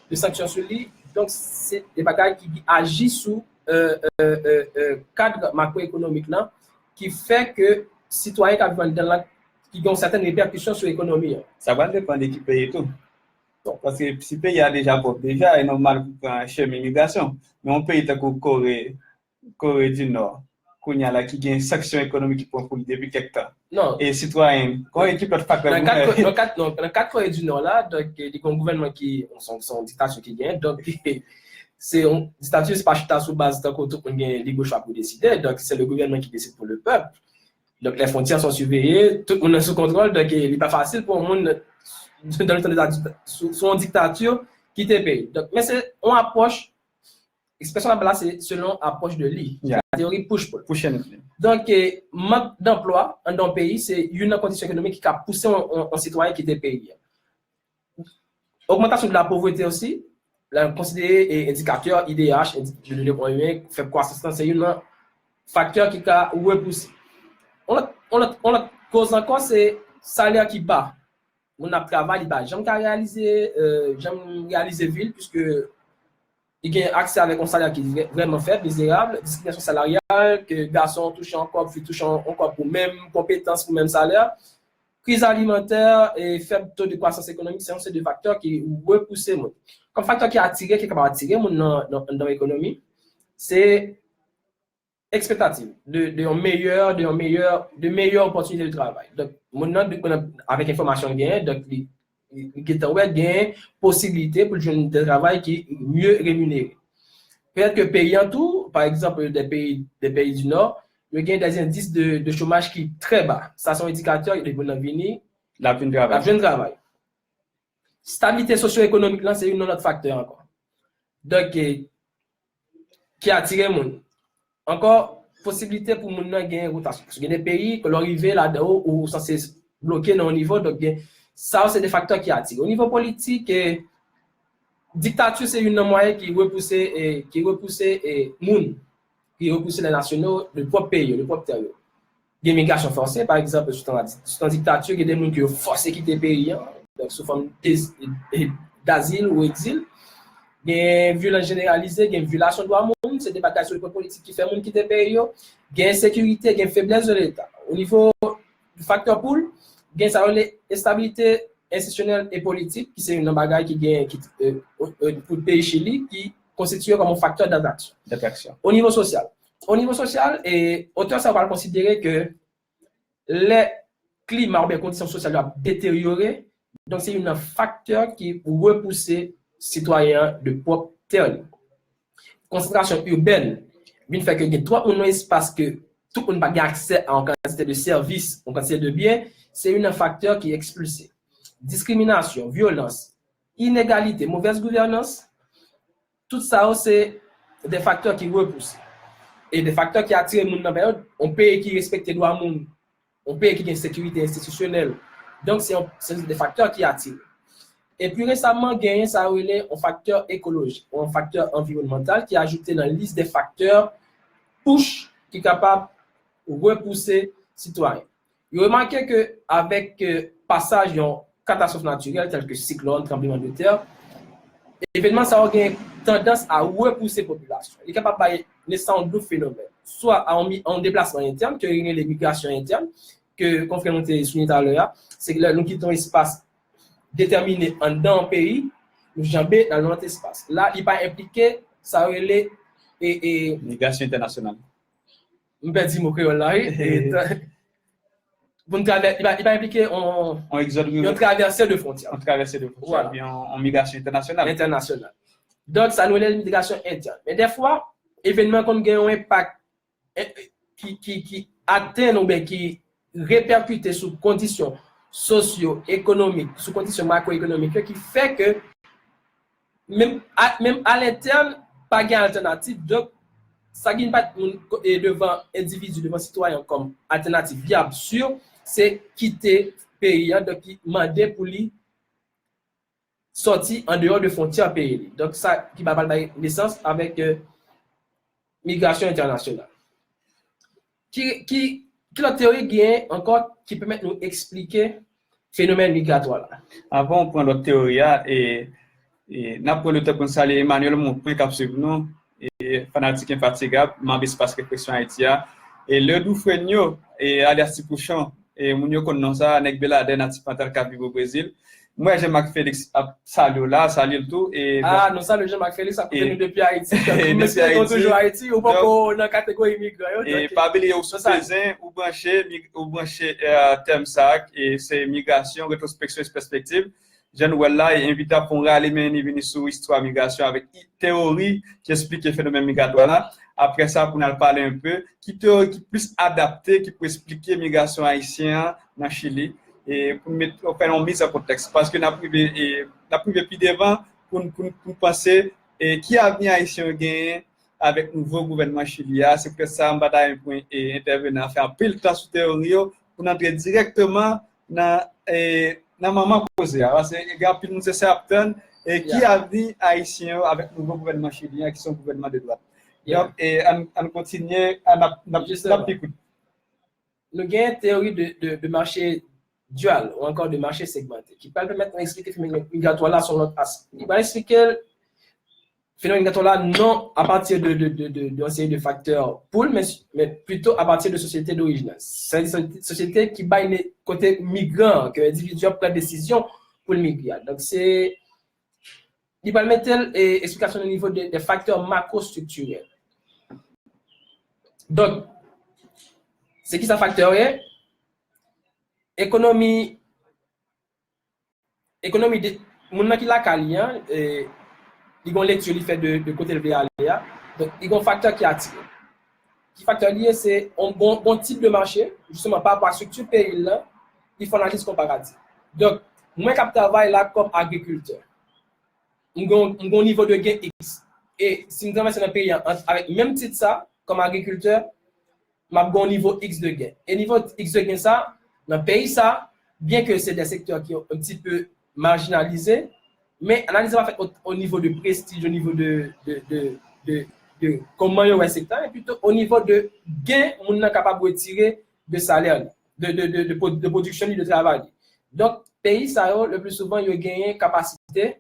de sanksyon sou li. Donk, se de bagay ki aji sou, euh, euh, euh, euh, kad makroekonomik lan, ki fè ke sitwayen k ap viv anndan l lan, ki gen yon sètèn repèkisyon sou ekonomi an. Sa va depann de ki peyi tou. Bon, paske si peyi a deja pòv deja, e nòmal pou pran chemen imigrasyon. Men yon peyi tankou Kore, Kore di Nò, kounye a la ki gen sanksyon ekonomik ki pran pou li depi kèk tan. Non. E sitwayen, konbyen ki lòt faktè nan pou kat, nan kat, non, nan kat Kore di Nò la, donk, eh, li gen yon gouvènman ki, se yon, se yon diktati ki gen, donk, se yon diktati, se pa chita sou baz tankou tout moun gen libre choix pou deside, donk, se le gouvènman ki deside pou le pèp. Donk, les frontières sont surveillées, tout moun nan sou kontwòl, donk, eh, li pa fasil pou yon moun, dans le temps de la dikta-, sou, sou yon diktati, kite peyi. Donk, men se yon apwòch Ekspresyon la, la se selon apwòch de li, la teyori push pull. Push and pull. Donk, eh, mank danplwa anndan yon peyi se youn nan kondisyon ekonomik ki ka pouse yon, yon, yon sitwayen kite peyi a. Ogmantasyon de la povrete osi, la konsidere, eh, endikatè I D H, indi-, de, de, de, fèb kwasans lan, se youn nan faktè ki ka repouse. Yon lòt, yon lòt, yon lòt koz ankò, se salè ki ba. Moun ap travay, li pa janm ka reyalize, euh, janm reyalize vi l, piske li gen aksè avèk yon salè ki vrè-, vrèman fèb, mizerab, diskriminasyon salaryal, ke gason touche yon kòb, fi touche yon, yon kòb pou menm konpetans, pou menm salè, kriz alimantè, e fèb to de kwasans ekonomik, se yon seri de faktè ki repouse moun. Kòm faktè ki atire, ki kapab atire moun nan, nan, nan ekonomi, se ekspektativ de, de yon meyè, de yon meyè, de meyè opòtinite de travay. Donk, moun nan, donk, avèk enfòmasyon l genyen, donk, li, li, li gentan wè gen posiblite pou l jwenn de travay ki mye reminere. Petèt ke peyi an tou, pa egzanp, de peyi, de peyi di Nò, yo gen de endis de, de chomaj ki trè ba. Sa se yon endikatè, lè moun nan vini, l ap jwenn travay. L ap jwenn travay. Stabilite sosyo-ekonomik lan, se youn nan lòt faktè ankò. Donk, eh, ki atire moun. Ankò, posiblite pou moun nan gen wotasyon. Paske gen de peyi, ke lè w rive ladan yo, ou sanse bloke nan yon nivo, donk gen, sa yo se de faktè ki atire. O nivo politik, eh, diktati se youn nan mwayen ki repouse, eh, ki repouse, eh, moun, ki repouse les nationaux de pwòp peyi yo, de pwòp tè yo. Gen migrasyon fòse, pa egzanp, sou tan, sou tan diktati, gen de moun ke yo fòse kite peyi an, donk sou fòm de, e, dazil ou egzil. Gen vyolans jeneralize, gen vyolasyon dwa moun, se de bagay sou le plan politik ki fè moun kite peyi yo. Gen ensekirite, gen feblès de Leta. O nivo faktè poul, gen sa yo rele estabilite enstitisyonèl e politik, ki se youn nan bagay ki gen, ki, e, e, pou peyi Chili, ki konstitiye kòm yon faktè datraksyon. Datraksyon. O nivo sosyal. O nivo sosyal, e, otè sa yo pral konsidere ke lè klima oubyen kondisyon sosyal yo ap deteryore, donk se youn nan faktè ki repouse sitwayen an de pwòp tè li. Konsantrasyon ibèn vin fè ke gen twòp moun nan espas ke tout moun pa gen aksè a yon kantite de sèvis, yon kantite de byen, se youn nan faktè ki ekspilse. Diskriminasyon, vyolans, inegalite, movèz gouvènans, tout sa yo se de faktè ki repouse. E de faktè ki atire moun nan peryòd, yon peyi ki respekte dwa moun, yon peyi ki gen sekirite enstitisyonèl. Donk, se yon, se de faktè ki atire. E pi resaman, genyen sa yo rele yon faktè ekolojik, yon faktè anviwònmantal ki ajoute nan lis de faktè push ki kapab repouse sitwayen. Yo remake ke avèk, eh, pasaj yon katastwòf natirèl, tèl ke siklòn, tranblemanntè, evènman sa yo gen tandans a repouse popilasyon. Li kapab bay nesans a yon doub fenomèn. Swa a yon mi-, a yon deplasman entèn, ke yo rele migrasyon entèn, ke konfrè nou te souliye talè a, se ke lè nou kite yon espas detèmine anndan yon peyi, nou janbe nan yon lòt espas. La, li pa enplike sa yo rele, e, e, migrasyon entènasyonal. M pèdi mo kreyòl la, wi. E, ta-, pou n travè, li pa, li pa enplike yon, On egzòd yon travèse de fwontyè. On travèse de fwontyè, Voilà. Epi on, on migrasyon entènasyonal. Entènasyonal. Donk, sa nou rele migrasyon entèn. Men dèfwa, evènman konn gen yon enpak eh, ki, ki, ki atenn oubyen ki repèkite sou kondisyon sosyo-ekonomik, sou kondisyon makroekonomik yo, ki fè ke menm a, menm alentèn, pa gen altènativ. Donk, sa ki pa t moun ko- e devan endividi, devan sitwayen kòm altènativ vyab, si, se kite peyi a, donk ki mande pou li sòti andeyò de fwontyè peyi li. Donk, sa ki pa mal bay nesans avèk eh, migrasyon entènasyonal. Ki, ki, ki lòt teyori gen ankò ki pèmèt nou eksplike fenomèn migratwa la? Avan w pran lòt teyori a, e, e, n ap pran letan pou n salye Emmanuel Monpwen k ap swiv nou, e, fanatik enfatigab, manm Espas Refleksyon Ayiti a, e Ledou Frenyo, e, alyas Ti Pouchon, e, moun yo konn non sa, nèg Beladè, natif natal k ap viv o Brezil. M wè Jean Marc Félix ap salye w la, salye l tou. E, Ah, nou salye Jean Marc Félix, ap koute nou depi Ayiti. Depi Ayiti. Toujou Ayiti, ou poko nan kategori imigran yo. E pa bliye, ou sou Pezen, ou branche, ou branche tèm sa, e se migrasyon, retwospeksyon e pèspektiv. Jan nou wè l la, e envite a pou n rale men ni vini sou istwa migrasyon avèk teyori ki eksplike fenomèn migratwa la. Apre sa, pou n al pale enpe, ki teyori ki plis adapte, ki pou eksplike migrasyon ayisyen an nan Chili, e pou n met, fè yon miz an kontèks, paske n ap rive, e, n ap rive pi devan pou n, pou n, pou n panse, e, ki avni ayisyen yo genyen avèk nouvo gouvènman Chili a. Se poutèt sa, m pa ta renmen pou, e, entèvenan an fè anpil tan sou teyori yo, pou n antre dirèkteman nan, e, nan manman koze a. Paske gen anpil moun se sa y ap tann, e, ki avni ayisyen yo avèk nouvo gouvènman chilyen an, ki se yon gouvènman de dwat. Donk, e, ann, ann kontinye, ann ap, n ap, n ap pi kout. Nou gen teyori de, de, de mache dual ou ankò de mache segmante, ki pral pèmèt nou eksplike fenomèn migratwa la sou yon lòt aspè. Li pral eksplike fenomèn migratwa la non apati de, de, de, de, de yon seri de faktè poul, men, men pito apati de sosyete dorijin. Se yon sosyete ki bay ne, kote migran, ke endividi a pran desizyon pou l migre. Donk, se li pral mete l, e, eksplikasyon nan nivo de, de faktè makwostriktirèl. Donk, se ki sa faktè yo ye? Ekonomi, ekonomi de, moun nan ki lakay li an, e, li gon lekti li fè de, de kote l vle ale a. Donk, li gon faktè ki atire. Ki faktè li ye? Se yon bon, bon tip de mache, jisteman, pa rapò a estrikti peyi l lan, li fè analiz konparatif. Donk, mwen k ap travay la kòm agrikiltè, m gon, m gon nivo de gen X. E si m travèse nan peyi an avèk menm tit sa, kòm agrikiltè, m ap gon nivo X de gen. E nivo X de gen sa, nan peyi sa, byen ke se de sektè ki yon ti pe majinalize, men analiz la pa fèt o, o nivo de prestij, o nivo de, de, de, de, de kòman yo wè sektè a, men pito o nivo de gen moun nan kapab retire de salè li, de, de, de, de, pwo- de pwodiksyon li, de travay li. Donk, peyi sa yo, le pli souvan, yo genyen kapasite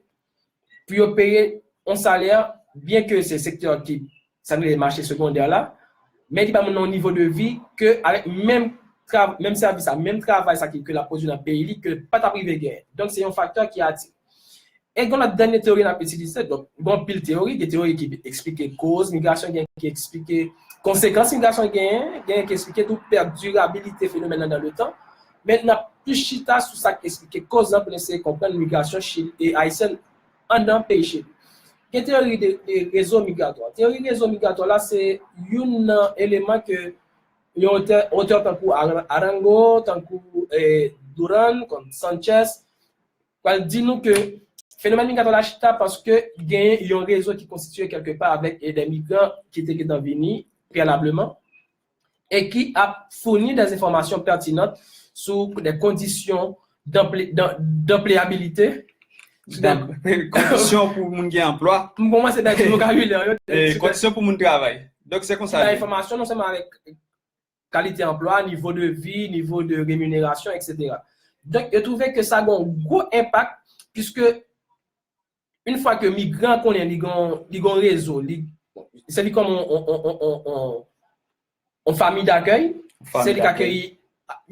pou yo peye yon salè, byen ke se sektè ki, sa nou rele mache segondè la, men ki ba moun nan yon nivo de vi ke avèk menm tra, menm sèvis sa, menm travay sa ki, ke l ap pwodui nan peyi li, ke pa t ap rive genyen. Donk, se yon faktè ki atire. E gen lòt dènye teyori n ap itilize, donk, gen anpil teyori, gen teyori ki eksplike koz migrasyon, gen ki eksplike konsekans migrasyon genyen, gen ki eksplike tou pèdirabilite fenomèn nan dan le tan. Men n ap plis chita sou sa k eksplike koz lan pou n eseye konprann migrasyon Chili e ayisyèn anndan peyi Chili. Gen teyori de, de rezo migratwa. Teyori rezo migratwa la se youn nan eleman ke yon otè, otè tankou Aran- Arango, tankou eh, Duran, kon Sanchez, pral di nou ke fenomèn migratwa la chita paske genyen yon rezo ki konstitye kèlkepa avèk eh, de migran ki te gentan vini preyalableman e ki ap founi de enfòmasyon pètinan sou de kondisyon d'anple- d'an- d'anpleyabilite. Donk, kondisyon pou moun gen anplwa. M kòmanse bay ti vokabilè yo. E kondisyon pou moun travay. Donk, se konsa. Bay enfòmasyon non sèlman avèk kalite anplwa, nivo de vi, nivo de reminerasyon, etsetera. Donk, yo twouve ke sa gen yon gwo enpak, piske yon fwa ke migran konnen li gen, li gen yon rezo, li sèvi kòm yon, yon, yon, yon, yon, yon fami dakèy, se li k akeyi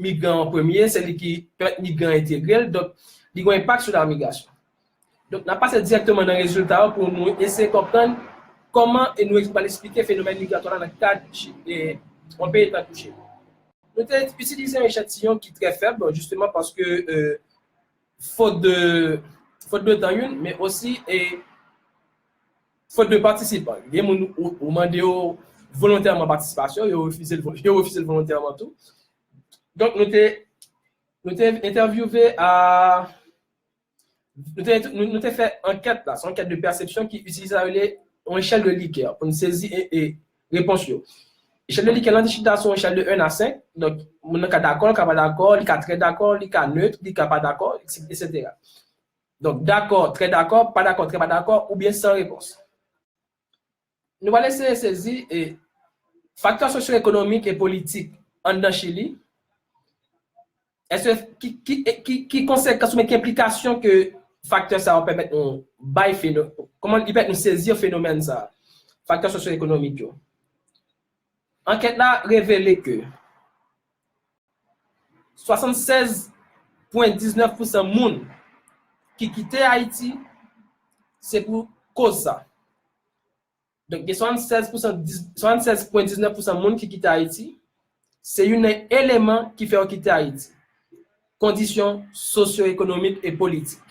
migran an premye, se li ki pèmèt migran entegre l, donk, li gen yon enpak sou la migrasyon. Donk, n ap pase dirèkteman nan rezilta yo pou nou eseye konprann kòman e nou pral eksplike fenomèn migratwa la nan kad Chi- e, yon peyi tankou Chili. Nou te itilize yon echantiyon ki trè fèb, jisteman paske, euh, faute de, faute de temps, youn, men osi, e, faute de participants. Gen moun ou, ou mande yo volontèman patisipasyon, yo refize l, yo refize l volontèman tou. Donk, nou te, nou te entèvyouve a, nou te, nou, nou te fè ankèt la, se yon ankèt de pèsepsyon ki itilize sa rele yon echèl de Likè pou n sezi e, e repons yo. Echèl de Likè lan te chita sou yon echèl de un a senk. Donk, moun nan ka dakò, li ka pa dakò, li ka trè dakò, li ka nèt, li ka pa dakò, etsetera. Donk, dakò, trè dakò, pa dakò, trè pa dakò, oubyen san repons. Nou pral eseye sezi, e, faktè sosyo-ekonomik e politik anndan Chili. Èske ki, ki, ki, ki konsekans oubyen ki enplikasyon ke faktè sa yo pèmèt nou bay feno-, kòman li pèmèt nou sezi fenomèn sa, faktè sosyo-ekonomik yo? Ankèt la revele ke swasannsèz pwen diznèf pousan moun ki kite Ayiti, se pou koz sa. Donk, gen swasannsèz pousan, swasannsèz pwen diznèf pousan moun ki kite Ayiti, se youn nan eleman ki fè yo kite Ayiti. Kondisyon sosyo-ekonomik e politik.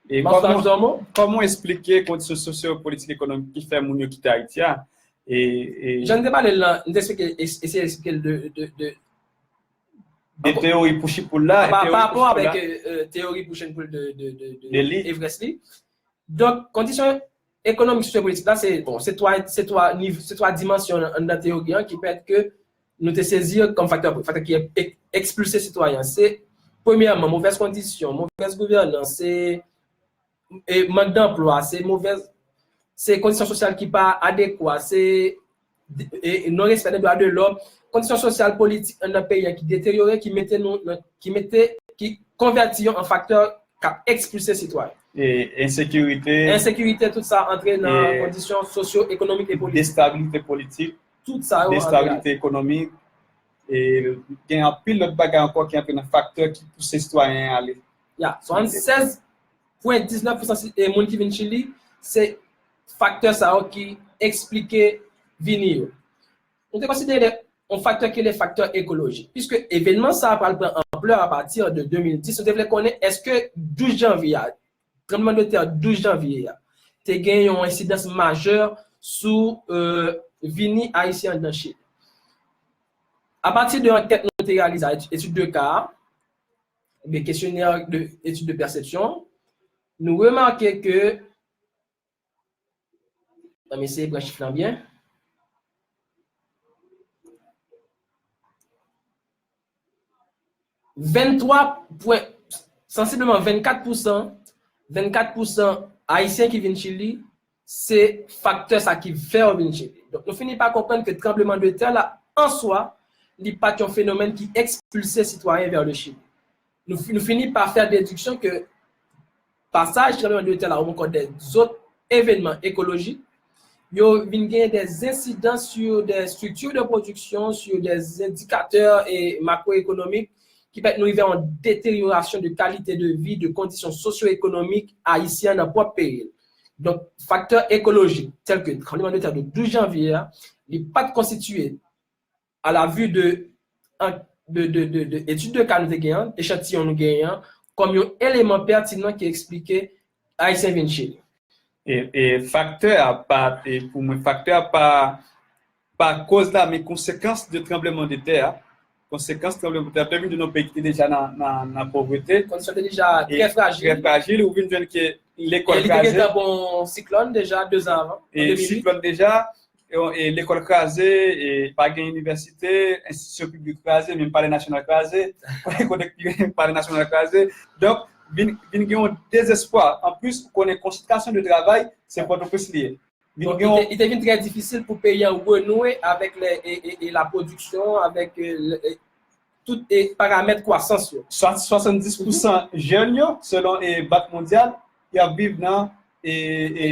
E Bonswa, kòman, Jomo. Kòman w esplike kondisyon sosyo-politik ekonomik ki fè moun yo kite Ayiti a? E, e Jan m te pale l lan, m te esplike, es-, eseye esplike l de, de, de, de teori Pouchipoul la, pa, pa rapò avèk, euh, euh, teori Pouchipoul de, de, de, de Everest li. Donk, kondisyon ekonomik, sosyo-politik la, se, bon, se twa, se twa niv-, se twa dimansyon anndan teori an ki pèmèt ke nou te sezi kòm faktè, faktè ki e-, e-, ekspilse sitwayen an. Se, premyèman, movèz kondisyon, movèz gouvènans, se, e, mank danplwa, se movèz, se kondisyon sosyal ki pa adekwa, se, e, non respè de dwa de lòm, kondisyon sosyal politik anndan peyi an ki deteryore, ki mete nou nan, ki mete, ki konvèti yo an faktè k ap ekspilse sitwayen. E ensekirite. Ensekirite, tout sa antre nan kondisyon sosyo-ekonomik e politik. Destabilite politik. Tout sa yo antre. Destabilite ekonomik. E gen anpil lòt bagay ankò ki antre nan faktè ki pouse sitwayen an ale. Ya, swasannsèz pwen diznèf pousan si, e, moun ki vin Chili, se faktè sa yo ki eksplike vini yo. Nou te konsidere yon faktè ki rele faktè ekolojik. Piske evènman sa a pral pran anplè apati de de mil dis, nou te vle konnen èske douz janvye a, tranblemanntè douz janvye a, te gen yon ensidans majè sou, euh, vini Ayisyen anndan Chili. Apati de ankèt nou te reyalize a, etid de ka a, oubyen kesyonè de etid de pèsepsyon, nou remake ke, ann eseye pran chif lan byen. Venntwa pwen, sansibleman vennkat pousan, vennkat pousan Ayisyen ki vin Chili, se faktè sa ki fè yo vin Chili. Donk, nou fini pa konprann ke tranblemanntè la, an swa, li pa t yon fenomèn ki ekspilse sitwayen vè le Chili. Nou, fi-, nou fini pa fè dediksyon ke pasaj tranblemanntè la ou ankò de zòt evènman ekolojik, yo vin gen des incidences sur des structures de production, sur des indicateurs et macroéconomiques ki pèmèt nou rive a yon deteryorasyon de kalite de vi, de kondisyon sosyo-ekonomik ayisyen nan pwòp peyi l. Donk, faktè ekolojik, tèl ke tranblemanntè de douz janvye a, li pa t konstitiye à la vue de, an, de, de, de, de etid de ka nou te genyen an, echantiyon nou genyen an, kòm yon eleman pètinan ki eksplike Ayisyen vin Chili. E, e faktè a pa, e pou mwen, faktè a pa, pa koz la, men konsekans de tranblemanntè a. Konsekans tranblemanntè a, te vin de yon peyi ki te deja nan, nan, nan povrete. Kondisyon te deja trè frajil. Trè frajil, ou vin jwenn ke lekòl kraze. E li te gentan bon siklòn deja, de zan avan, an de mil uit. Siklòn deja, e, e lekòl kraze, e pa gen inivèsite, enstitisyon piblik kraze, menm Palè Nasyonal kraze, kote ki Palè Nasyonal kraze. Donk, vin, vin gen yon dezespwa. Anplis, ou konnen konsantrasyon de travay, se Pòtoprens li ye. Vin Donk, gen li te, li te vin trè difisil pou peyi an renoue avèk le, e, e, e la pwodiksyon, avèk, e, le, e, tout, e, paramèt kwasans yo. Swa-, swasanndis pousan jèn yo, selon, e, Bank Mondyal, y ap viv nan, e, e,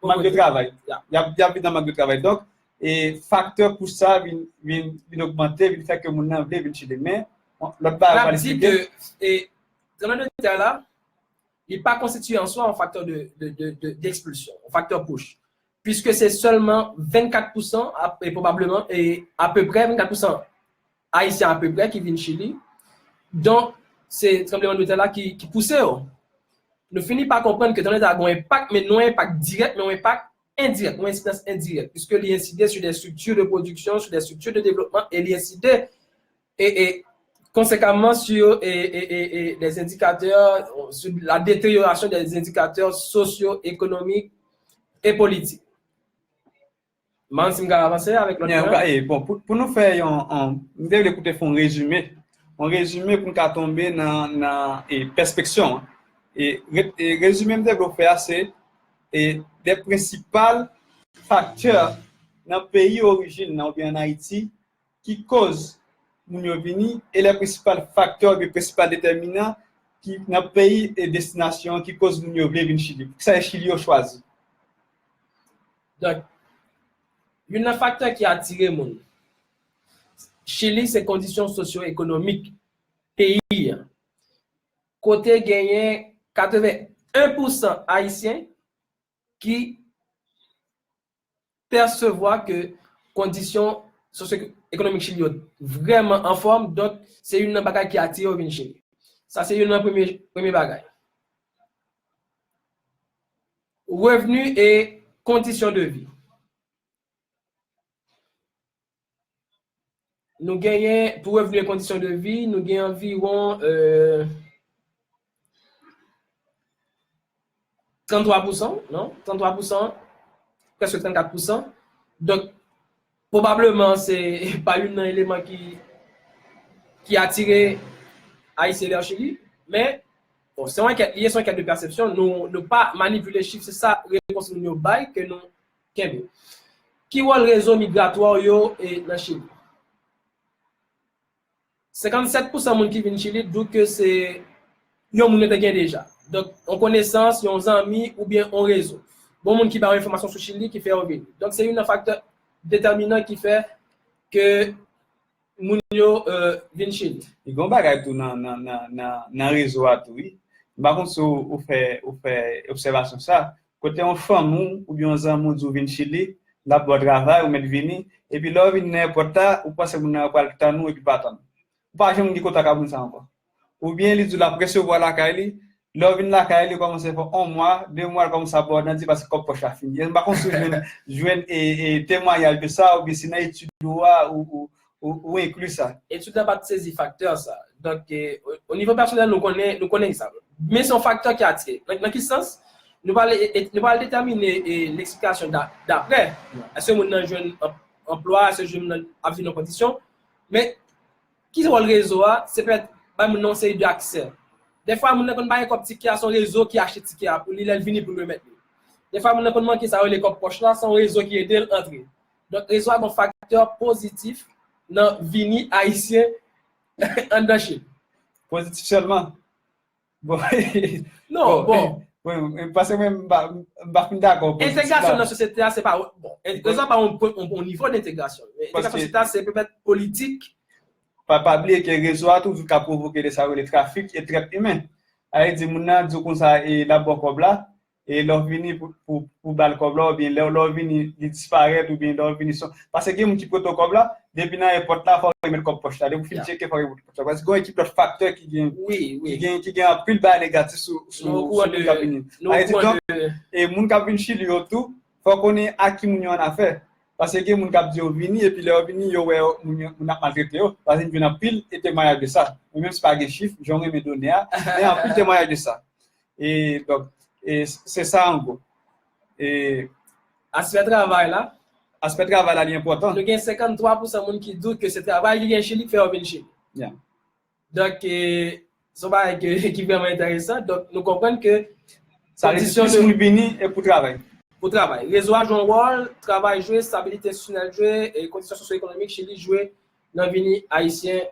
mank de travay. Y ap, y ap viv nan mank de travay. Donk, e, faktè pou sa vin, vin, vin ogmante, vin fè ke moun nan vle vin Chili. Men, lòt bagay, n ap di ke, e, tranblemanntè la, li pa konstitiye an swa yon faktè de, de, de, de, d'expulsion, yon faktè push. Piske se sèlman vennkat pousan, ap-, e pwobableman, e apeprè vennkat pousan Ayisyen apeprè ki vin Chili. Donk, se tranblemanntè la ki, ki pouse yo. Nou fini pa konprann ke tranblemanntè la gen yon enpak, men non yon enpak dirèk, men yon enpak endirèk, yon ensidans endirèk, puisque li enside sur des structures de production, sur des structures de développement, e li enside, e, e, konsekamman, sur, e, e, e, e, des indicateurs, sur la détérioration des indicateurs socio-économiques et politiques. M pa konn si m ka avanse avèk lòt pwen. Bon, pou, pou nou fè yon, yon m te vle pou te fè yon rezime, yon rezime pou n ka tonbe nan, nan e, pèspeksyon an. E, re, e rezime m te vle fè a se e, de prensipal faktè nan peyi orijin nan oubyen an Ayiti ki koz moun yo vini e le prensipal faktè oubyen prensipal detèminan ki nan peyi e destinasyon an ki koz moun yo vle vin Chili. Poukisa e Chili yo chwazi? Donk, youn nan faktè ki atire moun Chili se kondisyon sosyo-ekonomik peyi a. Kote genyen katreven en pousan Ayisyen ki pèsevwa ke kondisyon sosyo-ekonomik Chili yo vrèman anfòm, donk se youn nan bagay ki atire yo vin Chili. Sa se youn nan premye, premye bagay. Revni e kondisyon de vi. Nou genyen, pou revni e kondisyon de vi, nou gen anviwon euh, tranntwa pousan, non? Tranntwa pousan, prèske trannkat pousan. Donk, pwobableman, se pa youn nan eleman ki, ki atire Ayisyen vè Chili, men bon, se yon ankèt, li ye, se yon ankèt de pèsepsyon, nou, nou pa manipile chif, se sa repons moun yo bay ke nou kenbe. Ki wòl rezo migratwa yo e, nan Chili? Senkannsèt pousan moun ki vin Chili di w ke se yon moun yo te gen deja. Donk, yon konesans, yon zanmi oubyen yon rezo. Bon moun ki ba yo enfòmasyon sou Chili ki fè yo vini. Donk, se youn nan faktè detèminan ki fè ke moun yo euh, vin Chili. Li gen yon bagay tou nan, nan, nan, nan, nan rezo a tou, wi. M pa konn si w, ou fè, ou fè obsèvasyon sa. Kote yon fanmi w oubyen yon zanmi w di w vin Chili, l ap ba w travay, ou mèt vini, epi lè w vini nan èpòt la, ou panse moun nan pral tann ou epi l pa tann ou. Ou pa janm gen kontak ak moun sa ankò. Oubyen li di w l ap resevwa lakay li, lè w vin lakay li, kòmanse fè yon mwa, de mwa, l kòmanse ap ba w nan di paske kòb pòch la fini. M pa konn si w jwenn, jwenn e, e, temwayaj de sa, oubyen si nan etid ou a, ou, ou, ou, ou enkli sa. Etid la pa t sezi faktè sa. Donk, e, o, o nivo pèsonèl, nou konnen, nou konnen sa. Men se yon faktè ki atire. Nan, nan ki sans? Nou pral, e, e, nou pral detèmine e, leksplikasyon da, daprè. Èske moun nan jwenn anplwa, èske moun nan ap viv nan kondisyon? Men, ki wòl rezo a? Se pèmèt bay moun nan yon seri de aksè. Dèfwa, moun nan konn pa gen kòb tikè a, se yon rezo ki achte tikè a pou li, lè l vini pou l remèt li. Dèfwa, moun nan konn manke sa yo rele kòb pòch la, se yon rezo ki ede l antre. Donk, rezo a gen yon faktè pozitif nan vini Ayisyen anndan Chili. Pozitif sèlman? Bon, non, bon. Bon, paske mwen, m pa, m pa fin dakò. Entegrasyon nan sosyete a, se pa, bon, rezo a pa yon, yon, yon nivo de entegrasyon. Entegrasyon sosyete a, se pèmèt politik. Pa, pa bliye ke rezo a toujou ka pwovoke de sa yo rele trafik e trèt imen. Sa vle di, moun nan di w konsa, e l ap ba w kòb la, e lè w vini pou, pou, pou ba l kòb la, oubyen lè, lè w vini, li disparèt, oubyen lè w vini san. Paske gen moun ki pote w kòb la, depi nan èpòt la, fò w remèt kòb pòch la. Depi w fin tcheke, fò w remèt kòb pòch la. Paske gen yon ekip lòt faktè ki gen, ki gen, ki gen anpil bagay negatif sou, sou, sou moun k ap vini. Sa vle di, donk, e moun k ap vin Chili yo tou, fò w konnen a ki moun yo annafè. Paske gen moun k ap di yo vini, epi lè yo vini, yo wè moun, moun ap maltrete yo. Paske m jwenn anpil e temwayaj de sa. Mwen menm si pa gen chif, jan w renmen done a, men anpil temwayaj de sa. E, donk, e, se sa an gwo. E, aspè travay la. Aspè travay la, li enpòtan. Nou gen senkanntwa pousan moun ki di w ke se travay ki gen Chili ki fè yo vin Chili. Yeah. Donk, e, se yon bagay ke, ki vrèman enteresan. Donk, nou konprann ke sa vle di plis moun vini e pou travay. Pou travay. Rezo a jwe yon wòl, travay jwe, estabilite enstitisyonèl jwe, e kondisyon sosyo-ekonomik Chili jwe nan vini Ayisyen.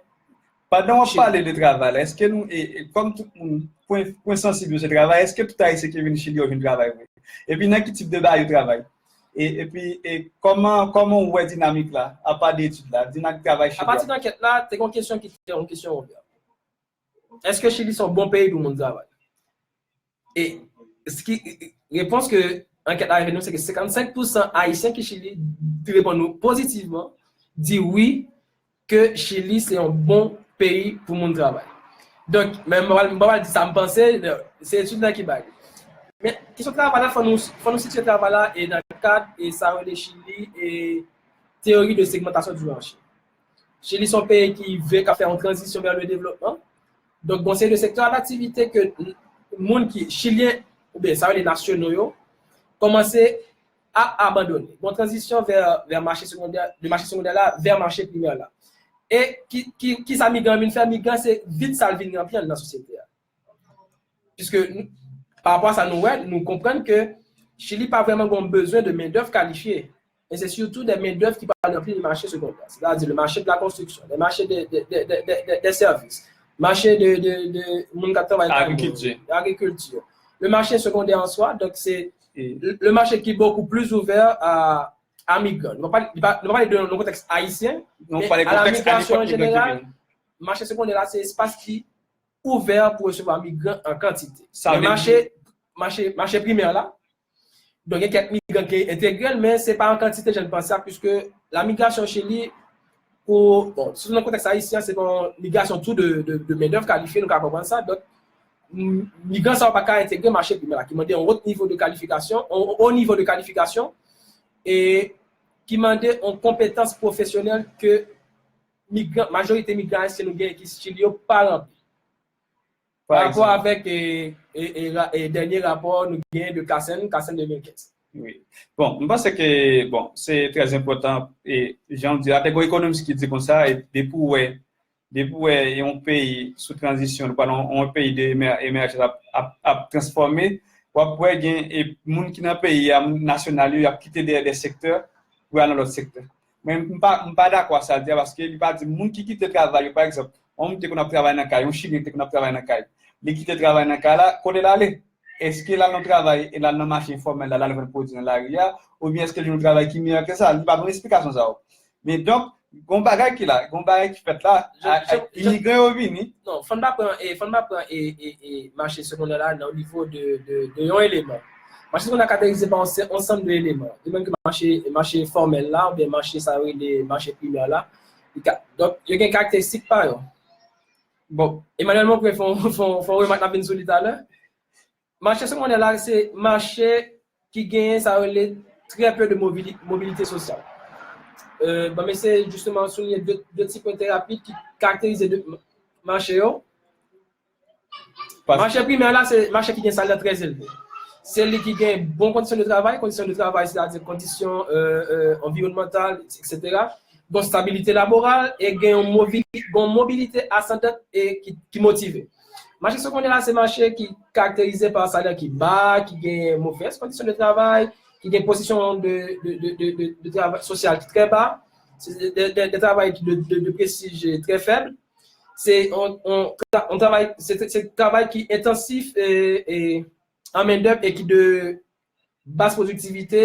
Pandan w ap pale de travay la, èske nou, e, e, kòm tout moun, pwen, pwen sansib yo se travay, èske tout Ayisyen ki vin Chili yo vin travay vre? Epi nan ki tip de bagay yo travay? E, epi, e, kòman, kòman w wè dinamik la, apa de etid la, dinamik travay Chili a? Apati de ankèt la, te gen yon kesyon ki te yon kesyon ouvè. Èske Chili se yon bon peyi pou moun travay? E, e, repons ke ankèt la rive nou, se ke senkannsenk pousan Ayisyen ki Chili reponn nou pozitivman, di wi, ke Chili se yon bon peyi pou moun travay. Donk, men mwen, mwen, mwen di sa m panse, se etid la ki bay. Men, kesyon travay la, fò nou, fò nou sitiye travay la e nan kad e sa yo rele Chili e théorie de segmentation du marché. Chili se yon peyi ki vle, k ap fè yon tranzisyon vers le développement. Donk, gon seri de sektè daktivite ke moun ki chilyen, oubyen sa yo rele nasyonal yo, kòmanse ap abandone. Gon tranzisyon vè, vè mache segondè, de mache segondè la vè mache primè la. E ki, ki, ki sa migran vin fè? Migran se vid sa l vin ranpli anndan sosyete a. Piske, pa rapò a sa nou wè, nou konprann ke Chili pa vrèman gon bezwen de mendèv kalifye. E se sitou de mendèv ki pral ranpli le mache segondè. Sètadi le mache de la konstriksyon, le mache de, de, de, de, de, de sèvis, mache de, de, de moun k ap travay kay moun, agrikilti, le mache segondè an swa, donk se le, le mache ki bokou plis ouvè a, a migran. Nou pa, nou pa, nou pa pale de yon kontèks ayisyen, men a la migrasyon an jeneral, mache segondè la se espas ki ouvè pou resevwa migran an kantite. Men mache, mache, mache primè la, donk gen kèk migran ki entegre l, men se pa an kantite jan n panse a, piske la migrasyon Chili, pou, bon, sitou nan kontèks ayisyen, se pa yon migrasyon tou de, de, de mendèv kalifye, nou ka konprann sa. Donk, m- migran sa yo pa ka entegre mache primè la, ki mande yon wot nivo de kalifikasyon, yon wo nivo de kalifikasyon, e ki mande yon konpetans pwofesyonèl ke migran, majorite migran ayisyen nou genyen ki Chili yo pa ranpli. Pa rapò avèk e, e, e, ra- e dènye rapò nou genyen de Kasen, Kasen de mil kenz. Wi. Bon, m panse ke, bon, se trè enpòtan, e jan w di a, te gon ekonomis ki di konsa, e depi w wè, depi w wè yon peyi sou tranzisyon, nou pale yon, yon peyi de emè- emèjans ap, ap, ap transfòme, w ap wè gen e moun ki nan peyi a, moun nasyonal yo, y ap kite de, de sektè pou y al nan lòt sektè. Men m pa, m pa dakò a sa l di a, paske li pa di moun ki kite travay yo, pa egzanp, yon moun ki te konn ap travay nan kay, yon chilyen ki te konn ap travay nan kay, li kite travay nan kay la, kote l ale? Èske l al nan travay, e l al nan mache enfòmèl la, l al vann pwodui nan lari a, oubyen èske l jwenn yon travay ki meyè ke sa? Li pa ban esplikasyon sa yo. Men donk, gon bagay ki la, gon bagay ki fèt la, a- a- imigran yo vini. Non, fò n pa pran, e, fò n pa pran, e, e, e, mache segondè la nan nivo de, de, de yon eleman. Mache segondè la karakterize pa yon se- ansanm de eleman. De menm ke mache, mache fòmèl la, oubyen mache sa yo rele mache primè la. Li ka- Donk, yo gen karakteristik pa yo. Bon, Emmanuel Monpré fè yon, fè yon, fè yon remak n ap vin sou li talè. Mache segondè la, se mache ki genyen sa yo rele trè pe de mobili- mobilite sosyal. Euh, ban m eseye jisteman souliye de, de ti pwen trè rapid ki karakterize de mache yo. Mache primè la, se mache ki gen salè trè elve. Se li ki gen bon kondisyon de travay, kondisyon de travay, sètadi kondisyon, euh, euh, anviwònmantal, etsetera. Gon stabilite laboral e gen yon mobi- gon mobilite asandan e ki, ki motive. Mache segondè la, se mache ki karakterize pa salè ki ba, ki gen movèz kondisyon de travay, ki gen pozisyon de, de, de, de, de, de travay sosyal ki trè ba, se de, de, de travay ki de, de, de prestij trè fèb. Se yon, yon tra- yon travay, se, se travay ki entansif e, e an mendèv e ki de bas pwodiktivite,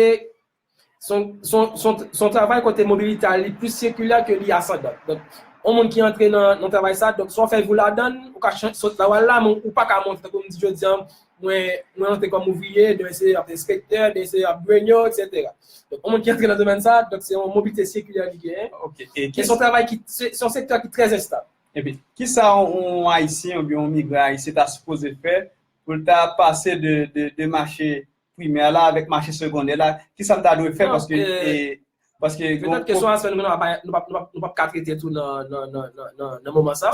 se yon, se yon, se yon, se yon travay kote mobilite a li plis sikilè ke li asandan. Donk, yon moun ki antre nan, nan travay sa, donk, swa w fè vi w ladan l, ou ka chan- sot la w al la, men ou pa ka monte, tankou m di jodi a, mwen, mwen antre kòm ouvriye, demen se ap enspektè, demen se ap dwenyo, etsetera. Donk, yon moun ki antre nan domèn sa, donk, se yon mobilite sikilè li genyen. Ok. E se yon travay ki, se, se yon sektè ki trè enstab. Epi, kisa yon, yon Ayisyen oubyen yon migran ayisyen ta sipoze fè pou l ta pase de, de, de mache primè la avèk mache segondè la, kisa l ta dwe fè? Non, paske, euh, e, paske petèt kesyon a, nou p ap, nou p ap, nou p ap ka trete tou nan, nan, nan, nan, nan, nan moman sa.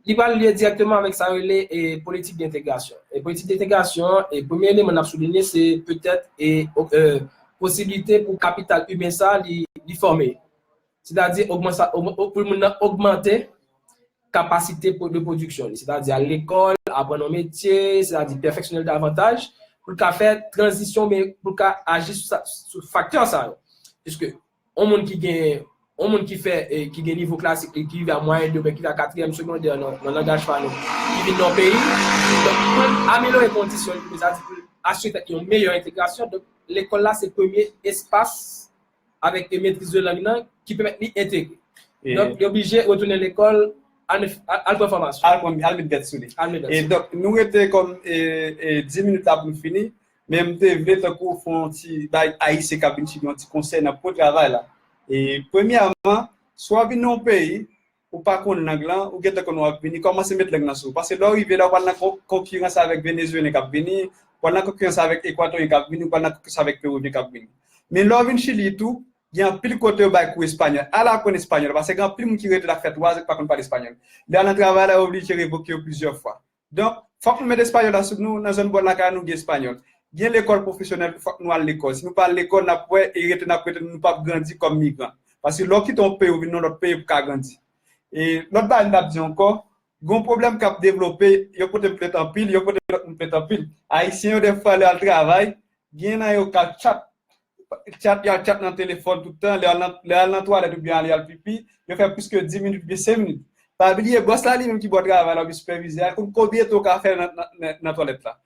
Li pral lye dirèkteman avèk sa yo rele, e, politik de entegrasyon. E politik de entegrasyon, e premye eleman n ap soulinye, se petèt, e, o- euh, posiblite pou kapital imen sa li, li fòme. Sètadi, ogman- sa- og- og- pou moun nan ogmante kapasite pwo- de pwodiksyon li. Sètadi, al lekòl, aprann yon metye, sètadi, pèfeksyone l davantaj, pou l ka fè tranzisyon, men pou l ka aji sou, sa- sou faktè sa yo. Piske, yon moun ki gen, yon moun ki fè, e, ki gen nivo klasik li, ki rive a mwayèn de, oubyen ki rive a katriyèm segondè nan, nan langaj pa nou, ki vin nan yon peyi, donk, pou l amelyore kondisyon li, sètadi, pou l asire tèt li yon meyè entegrasyon, donk, lekòl la se premye espas avèk metriz de lang nan ki pèmèt li entegre. Donk, li oblije retounen lekòl, al, al, al pran fòmasyon. Al pran, al met gad sou li. Al met gad sou li. E donk, nou rete kòm, e, e, dis minit la pou n fini, men m te vle tankou fè yon ti bay Ayisyen k ap vin Chili yon ti konsèy nan pwen travay la. E premyèman, Si w ap vin nan yon peyi, ou pa konn lang lan, ou gentan konn w ap vini, kòmanse met lang nan sou ou. Paske lè w rive la, ou pral nan kon- konkirans avèk Venezuelyen k ap vini, ou pral nan konkirans avèk Ekwatoryen k ap vini, ou pral nan konkirans avèk Perivyen k ap vini. Men lè w vin Chili tou, gen anpil kote yo bay kou espanyòl. Al aprann espanyòl, paske gen anpil moun ki rete la k fè twa zan ki pa konn pale espanyòl. Lè y al nan travay la, yo oblije revoke yo plizyè fwa. Donk, fòk nou met espanyòl la sou nou, nan zòn bò lakay nou gen espanyòl. Gen lekòl pwofesyonèl, fòk nou al lekòl. Si nou pa al lekòl, n ap wè, e rete, n ap rete, nou p ap grandi kòm migran. Paske lè w kite yon peyi, ou vin nan lòt peyi pou w ka grandi. E lòt bagay m t ap di ankò, gen yon pwoblèm k ap devlope, yo pote m plent anpil, yo pote lòt moun plent anpil. Ayisyen yo, dèfwa, lè y al travay, gen nan yo k al tchat, tchat, y al tchat nan telefòn tout tan, lè y al nan, lè y al nan twalèt oubyen al, y al pipi, yo fè plis ke dis minit oubyen senk minit. Pa bliye, bòs la li menm ki ba w travay la, oubyen sipèvizè a, konn konbyen tan w ka fè nan, nan, nan, nan twalèt la.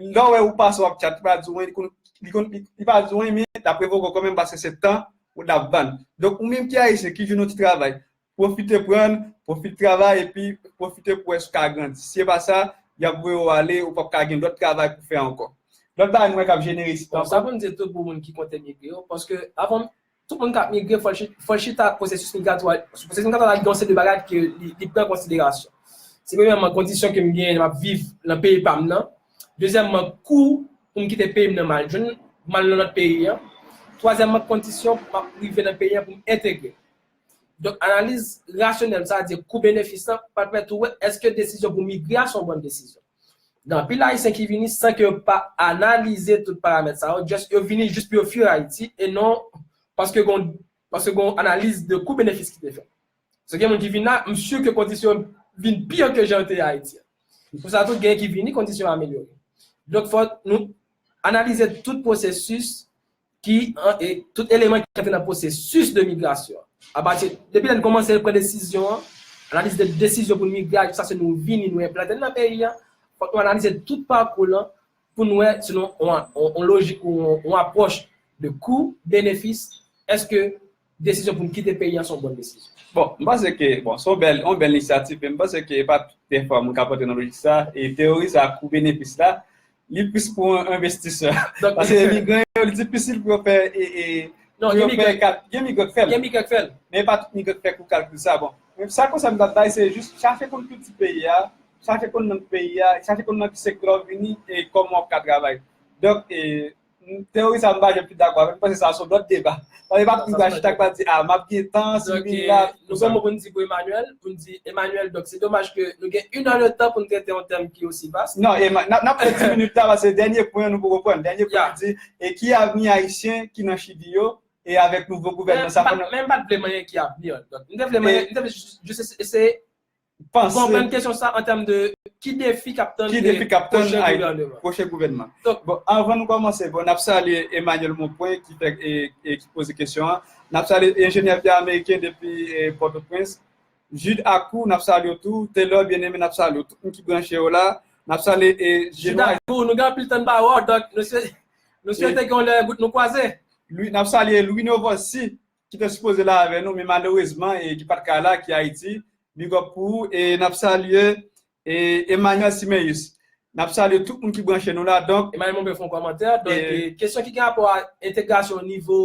Lè w wè ou pase w ap tchat, li pa di w anyen, li konn, li konn, li, li pa di w anyen, men l ap revoke w kanmenm paske se tan ou t ap vann. Donk, ou menm ki ayisyen, ki jwenn yon ti travay, pwofite pran, pwofite travay, epi pwofite pou wè si w ka grandi. Si se pa sa, y ap voye w ale, ou p ap ka gen lòt travay pou fè ankò. Lòt bagay nou wè k ap jenere isi ankò. Bon, sa pou n di tou pou moun ki konte migre yo, paske avan tout moun k ap migre, fò l chi- fò l chita pwosesis migratwa, pwosesis migratwa la gen yon seri de bagay ke li, li pran konsiderasyon. Se premyèman kondisyon ke m genyen, m ap viv nan peyi pa m nan. Dezyèmman, kou pou m kite peyi m nan m al jwenn, m al nan lòt peyi an. Twazyèmman, kondisyon pou m ap rive nan peyi an pou m entegre. Donk, analiz rasyonèl, sa vle di kou benefis lan, pa t pèmèt ou wè èske desizyon pou migre a se yon bòn desizyon. Gen anpil Ayisyen ki vini san ke yo pa analize tout paramèt sa yo, just yo vini jis pou yo fwi Ayiti e non paske gon paske gon analiz de kou benefis ki te fèt. Se gen moun ki vin la, m si ke kondisyon vin pi ke jan yo te ye Ayiti an. Pou sa tou, gen ki vini, kondisyon amelyore. Donk, fò nou analize tout pwosesis ki, an, e tout eleman ki antre nan pwosesis de migrasyon. Apati, depi lè n kòmanse pran desizyon an, analiz de desizyon pou n migre a, jiskaske nou vini, nou enplante n nan peyi a, fòk nou analize tout pakou lan pou n wè, selon yon, yon, yon lojik ou yon, yon apwòch de kou, benefis, èske desizyon pou n kite peyi an se yon bòn desizyon? Bon, m panse ke, bon, se yon bèl, yon bèl inisyativ, men m panse ke e pa tout dèfwa moun ka pote nan lojik sa, e teyori sa, kou benefis la, li plis pou yon envestisè. Donk, paske migran yo, li difisil pou yo fè, e, e, non, pou yo fè kat, gen migran k fè l. Gen migran k fè l. Men e pa tout migran k fè kou kalkil sa. Bon, men sa konsèy m t ap bay, se jis chache konn kilti peyi a, chache konn lang peyi a, chache konn nan ki sektè w vini, e kòman w ap ka travay. Donk, e, teyori sa, m pa janm fin dakò avè l, m panse sa se yon lòt deba. Paske e pa tout moun ka chita k pral di, a, m ap gen tan, si m vin la, tout sa. Donk, e, nou gen yon mo pou n di pou Emmanuel, pou n di, Emmanuel, donk, se domaj ke nou gen inè de tan pou n trete yon tèm ki osi vas. Non, e n ap, n ap fè dis minit la, paske dènye pwen nou poko pran. Dènye pwen nou di, e ki avni ayisyen ki nan Chili yo, e avèk nouvo gouvènman sa. Men m pa t vle manyen ki avni an. Donk, m te vle manyen, m te vle jis, jis eseye panse konprann kesyon sa an tèm de ki defi k ap tann, ki defi k ap tann pwochen gouvènman. Pwochen gouvènman. Donk, bon, anvan nou kòmanse, bon, n ap salye Emmanuel Monpwen ki fè, e, e ki poze kesyon an. N ap salye enjenyè Pierre Américain depi, e, Pòtoprens. Jude Acou, n ap salye w tou. Taylor Bien-Aimé, n ap salye w. Tout moun ki branche yo la, n ap salye, e, Jude Acou, nou gen anpil tan n pa wè w, donk nou swete, nou swete gen yon lè gout nou kwaze. Louis, n ap salye Louis Novosi, ki te sipoze la avè nou, men malerezman, e ki pa t ka la, ki Ayiti. Big up pou ou, e n ap salye, e, Emmanuel Siméus. N ap salye tout moun ki branche nou la, donk. Emmanuel Monpwen fè yon kòmantè, donk, e, kesyon ki gen rapò a entegrasyon nivo,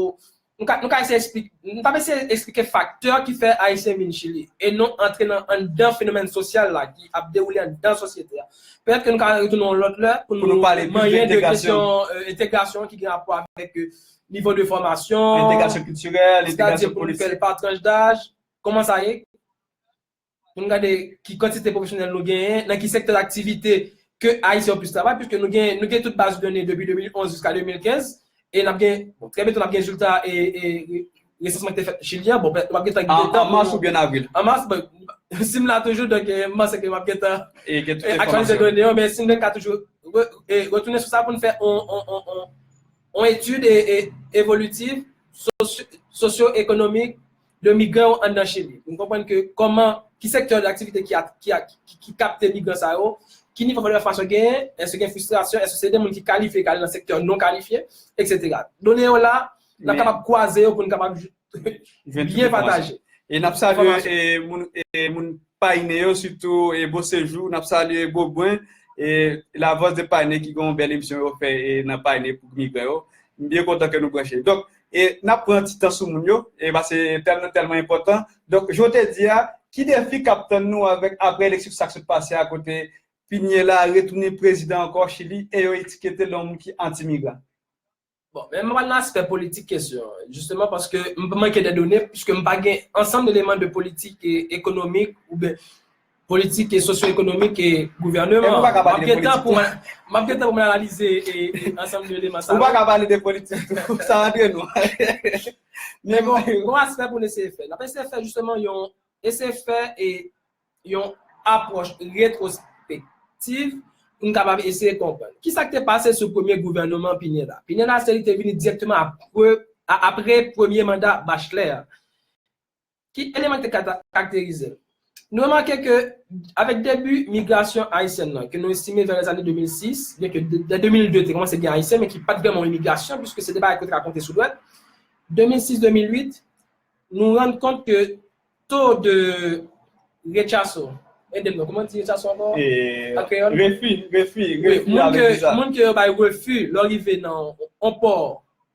nou ka, nou ka eseye eksplike, nou ka eseye eksplike faktè ki fè Ayisyen vin Chili, e non antre nan, anndan fenomèn sosyal la ki ap dewoule anndan sosyete a. Petèt ke nou ka retounen yon lòt lè pou nou pale plis de entegrasyon. Pou nou manyen de kesyon, e, entegrasyon ki gen rapò avèk, e, nivo de fòmasyon, entegrasyon kiltirèl, entegrasyon politik. Sètadi pou nou fè l pa tranch daj, kòman sa ye? Pou n gade ki kantite pwofesyonèl nou genyen, nan ki sektè daktivite ke Ayisyen yo plis travay, piske nou gen, nou gen tout baz de done depi de mil onz jiska de mil kenz, e n ap gen, bon, trè byento n ap gen rezilta, e, e, resansman ki te fèt Chili an, bon, nou ap gen tan, gen tan an mas oubyen an avril? An mas, bon, si m la toujou, donk, e, m panse ke m ap gen tan, e, aktyalize done yo, men si m ka toujou re-, e, retounen sou sa pou n fè on, on, on, on, on etid, e, e, evolitiv, sosyo-, sosyo-ekonomik de migran yo anndan Chili. Pou n konprann ke kòman, ki sektè de aktivite ki a-, ki a-, ki, ki kapte migran sa yo, ki nivo fòmasyon genyen, èske gen fristrasyon, èske se de moun ki kalifye, ki ale nan sektè non kalifye, etsetera. Done yo la, n ap kapab kwaze yo pou n kapab byen pataje. E n ap salye, e, moun, e, moun Payne yo, sitou, e, Bosejou, n ap salye Bobwen, e, La Voix de Payne ki gen yon bèl emisyon yo fè, e, nan Payne pou migran yo. M byen kontan ke nou branche. Donk, E n ap pran ti tan sou moun yo, e paske tèm nan tèlman enpòtan. Donk, jan w te di a, ki defi k ap tann nou avèk, apre eleksyon sa k sot pase a, kote Pinera retounen prezidan ankò Chili e yo etikete l yon moun ki anti-migran? Bon, men m pral nan aspè politik kesyon an, jisteman paske m manke de done, piske m pa gen ansanm eleman de politik e ekonomik oubyen politik e sosyo-ekonomik e gouvènman. M ap gen tan pou m analize ansanm de eleman sa yo. Ou pa ka pale de politik tou, sa antre nou. Men bon, gon aspè pou n eseye fè. N ap eseye fè jisteman yon, eseye fè e yon apwòch retwospektiv pou n kapab eseye konprann. Kisa k te pase sou premye gouvènman Pinera? Pinera se li te vini dirèkteman apre, apre premye manda Bachelet a. Ki eleman ki te karakterize l? Nou remake ke avèk debi migrasyon ayisyèn nan, ke nou estime vè lèzane de mil sis, byen ke de, de de mil de te kòmanse gen ayisyen, men ki pa t vrèman yon imigrasyon, piske se de bagay ke w te ka konte sou dwèt. De mil sis, de mil uit, nou rann kont ke to de rechazo, ede m non, kòman di rechazo ankò an kreyòl? Refi, refi, refi avèk viza. Moun ke yo bay refi, lè w rive nan yon pò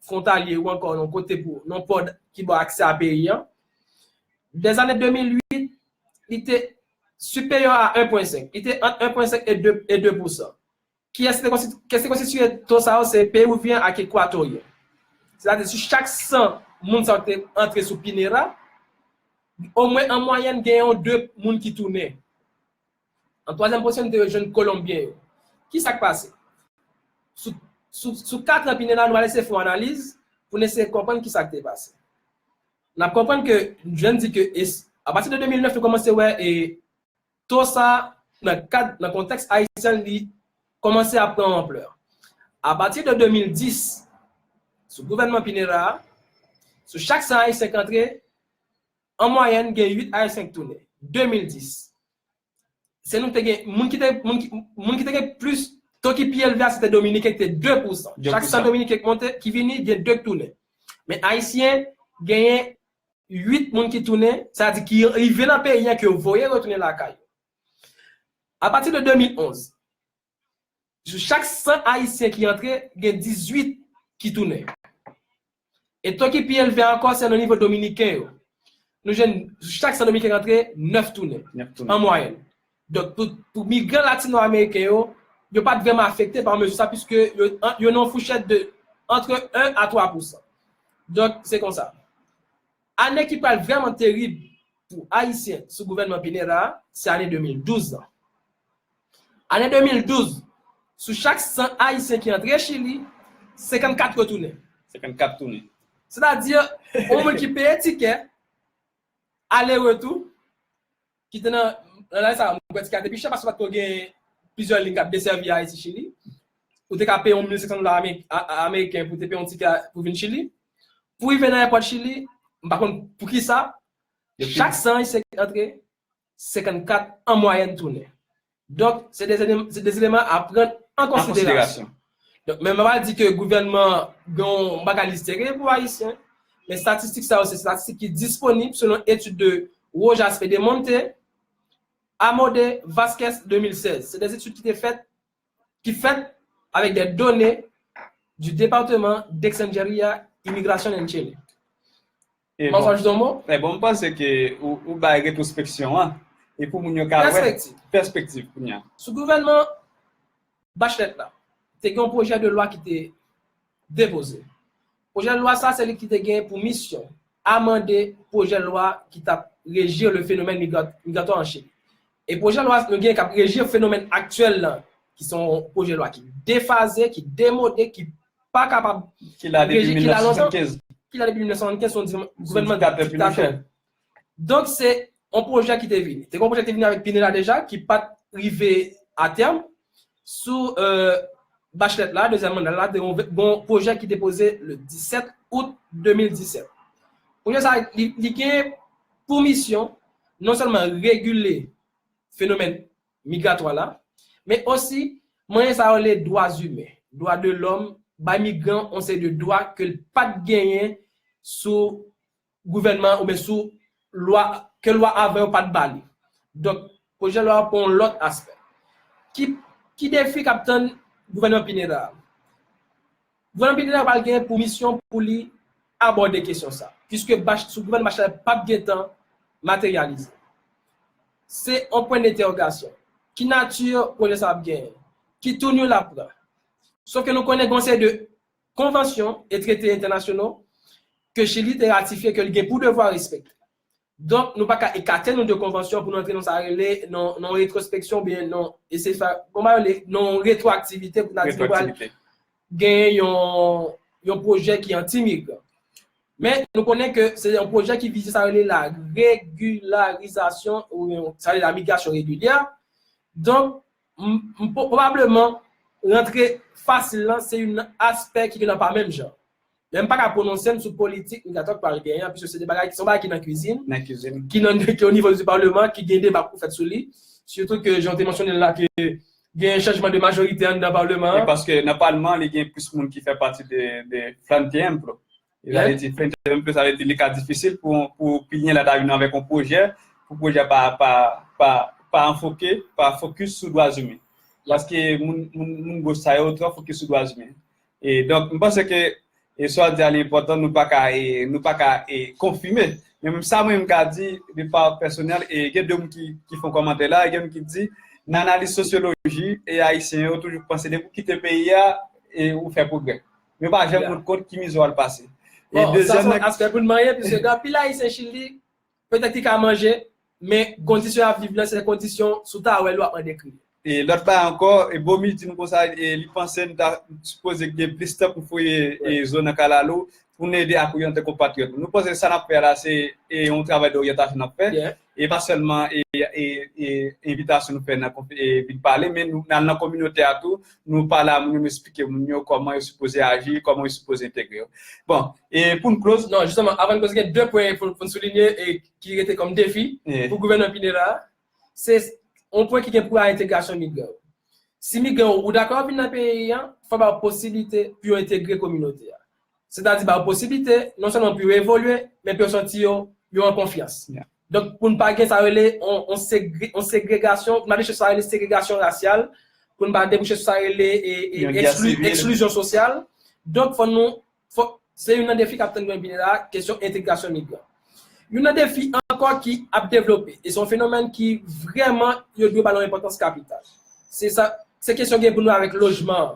fwontalye ou ankò nan kote pou, nan pò ki ba w aksè a peyi an. Dèzane de mil uit, li te siperyè a en pwen senk. Li te ant en pwen senk e de, e de pousan. Kiyès te konstitye to sa yo? Se Perivyen ak Ekwatoryen. Sètadi, sou chak san moun sa yo te antre sou Pinera, omwen an mwayèn gen yon de moun ki tounen. An twazyèm pozisyon, nou te jwenn Kolonbyen yo. Kisa k pase? Sou, sou, sou kat an Pinera, nou pral eseye fè yon analiz pou n eseye konprann kisa k te pase. N ap konprann ke, jan m di ke, apati de de mil nèf, nou kòmanse wè e to sa nan kad, nan kontèks ayisyen, li kòmanse ap pran anplè. Apati de de mil dis, sou gouvènman Pinera a, sou chak san ayisyen k antre, an mwayèn, gen uit ayisyen k tounen. De mil dis. Se nou te gen, moun ki te, moun ki, moun ki te gen plis, to ki pi elve a, se te Dominiken ki te de pousan. Chak san Dominiken ki monte, ki vini, gen de k tounen. Men Ayisyen genyen uit moun ki tounen, sa di ki rive nan peyi an ke yo voye retounen lakay yo. Apati de de mil onz, sou chak san Ayisyen ki antre, gen dizuit ki tounen. E to ki pi elve ankò, se nan nivo Dominiken yo. Nou jwenn, sou chak san Dominiken ki antre, nèf tounen, an mwayèn. Donk, pou, pou migran latino-ameriken yo, yo pa t vrèman afekte pa mezi sa, piske yo, yo nan yon fouchèt de entre un à trois pour cent. Donk, se konsa. Ane ki pral vrèman terib pou Ayisyen sou gouvènman Pinera a, se ane de mil douz lan. Ane de mil douz, sou chak san Ayisyen ki antre Chili, senkannkat retounen. Senkannkat tounen. Sètadi, yon moun ki peye tikè, ale retou, ki te nan, nan lane sa, mwen kwè tikè a te pi chè, paske pa t ko gen plizyè liy k ap desèvi Ayiti Chili. Ou te ka peye yon mil senk san dola ame-, a-, a-, ameriken pou te peye yon tikè pou vin Chili. Pou rive nan èpòt Chili, m pa konn poukisa, chak san Ayisyen ki antre, senkannkat an mwayèn tounen. Donk, se de, se de eleman a pran an konsiderasyon. Donk, men m pa di ke gouvènman gen yon bagay li sere pou Ayisyen, men estatistik sa yo, se estatistik ki disponib selon etid de Rojas Pedemonte, Amode, Vasquez, de mil sèz. Se de etid ki te fèt, ki fèt avèk de done du Departement d'Extranjería, Inmigración and Chile. Mwen sa ajoute yon mo? E bon, m panse ke ou, ou bay retwospeksyon an, e pou moun yo ka wè pèspektiv kounye a. Sou gouvènman Bachelet la, te gen yon pwojè de lwa ki te depoze. Pwojè de lwa sa, se li ki te gen pou misyon amande pwojè lwa ki t ap reji le fenomèn migratwa an Chili. E pwojè lwa nou gen k ap reji fenomèn aktyèl lan, ki se yon pwojè lwa ki defaze, ki demode, ki pa kapab reji, ki la lontan, ki la depi mil nèf san swannkenz, se yon gouvènman diktatè. Donk, se yon pwojè ki te vini. Te gen yon pwojè ki te vini avèk Pinera deja, ki pa t rive a tèm. Sou, euh, Bachelet la, dezyèm manda la, te gen yon pwojè ki depoze le disèt out de mil disèt. Pwojè sa, li, li gen pou misyon non sèlman regile fenomèn migratwa la, men osi manyen sa yo rele dwa imen, dwa de lòm, bay migran yon seri de dwa ke l pa t genyen sou gouvènman oubyen sou lwa, ke lwa avan yo pa t ba li. Donk, pwojè lwa a pran yon lòt aspè. Ki, ki defi k ap tann gouvènman Pinera a? Gouvènman Pinera pral gen pou misyon pou li abòde kesyon sa, piske Bach, sou gouvènman Bachar p ap gen tan materyalize. Se yon pwen dentèwogasyon. Ki nati pwojè sa ap genyen? Ki tounir l ap pran? Sòf ke nou konnen gen yon seri de konvansyon e trete entènasyonal ke Chili te ratifye ke li gen pou devwa respekte. Donk, nou pa ka ekate nou de konvansyon pou nou antre nan sa rele, nan, nan retwospeksyon, oubyen nan eseye fè, kòman yo rele, nan retwoaktivite pou n a di nou pral genyen yon, yon pwojè ki anti-migran. Men, nou konnen ke se yon pwojè ki vize sa rele la regilarizasyon, oubyen sa rele la migrasyon regilyè. Donk, m, m, pwobableman, rantre fasil lan, se yon aspè ki gen nan pa menm jan. Men m pa ka pwononse m sou politik migratoire k pral genyen an, piske se de bagay ki, se yon bagay ki nan kwizin, nan kwizin, ki nan, ki o nivo di palman, ki gen deba pou fèt sou li. Sitou ke, jan w te mansyone l la, ke gen chanjman de majorite anndan palman an. E paske nan palman, li gen plis moun ki fè pati de, de Frente Amplo. E sa vle di, Frente Amplo, sa vle di, li ka difisil pou, pou opinyon la ta vin avèk yon pwojè, pou pwojè pa, pa, pa, pa anfoke, pa fokis sou dwa imen. Paske moun, moun, moun goch sa yo twò fokis sou dwa imen. E donk, m panse ke, e sa w di a li enpòtan, nou pa ka, e, nou pa ka, e, konfime. Men menm sa mwen m ka di, de pa pèsonèl, e gen de moun ki, ki fè kòmantè la, e gen moun ki di, nan analiz sosyoloji, e ayisyen yo toujou panse depi w kite peyi a, e ou fè pwogrè. Men pa janm rand kont ki mizè w al pase. E bon, sa se yon aspè pou n manyen, piske gen anpil ayisyen Chili, petèt ki ka manje, men kondisyon y ap viv lan, se kondisyon sou tawèl ou ap mande kriye. E lòt bagay ankò, e Bomi di nou konsa, e li panse n ta sipoze gen plis tan pou fouye, e, zo nan kalalou, pou n ede ak oryante konpatriyòt nou. Nou panse sa n ap fè la, se, e, yon travay de oryantasyon n ap fè, e pa sèlman, e, e, e, envitasyon nou fè nan konf-, e, vin pale, men nou, nan, nan kominote a tou, nou pale a moun yo, nou esplike moun yo kòman yo sipoze aji, kòman yo sipoze entegre yo. Bon, e pou n close. Non, jisteman, avan n close, gen de pwen pou, pou n soulinye e ki rete kòm defi pou gouvènman Pineda a. Se yon pwen ki gen pou wè a entegrasyon migran yo. Si migran yo, ou dakò vin nan peyi an, fò ba yo posiblite pou yo entegre kominote a. Sètadi ba yo posiblite, non sèlman pou yo evolye, men pou yo santi yo, yo an konfyans. Donk, pou n pa gen sa rele, on, on segre-, on segregasyon, pou n pa debouche sou sa rele segregasyon rasyal, pou n pa debouche sou sa rele, e, e, eksklizyon sosyal. Donk, fò nou, fò, se youn nan defi k ap tann grenn vini la, kesyon entegrasyon migran. Youn nan defi ankò ki ap devlope, e se yon fenomèn ki vrèman yo dwe ba l yon enpòtans kapital. Se sa, se kesyon gen pou nou avèk lojman an.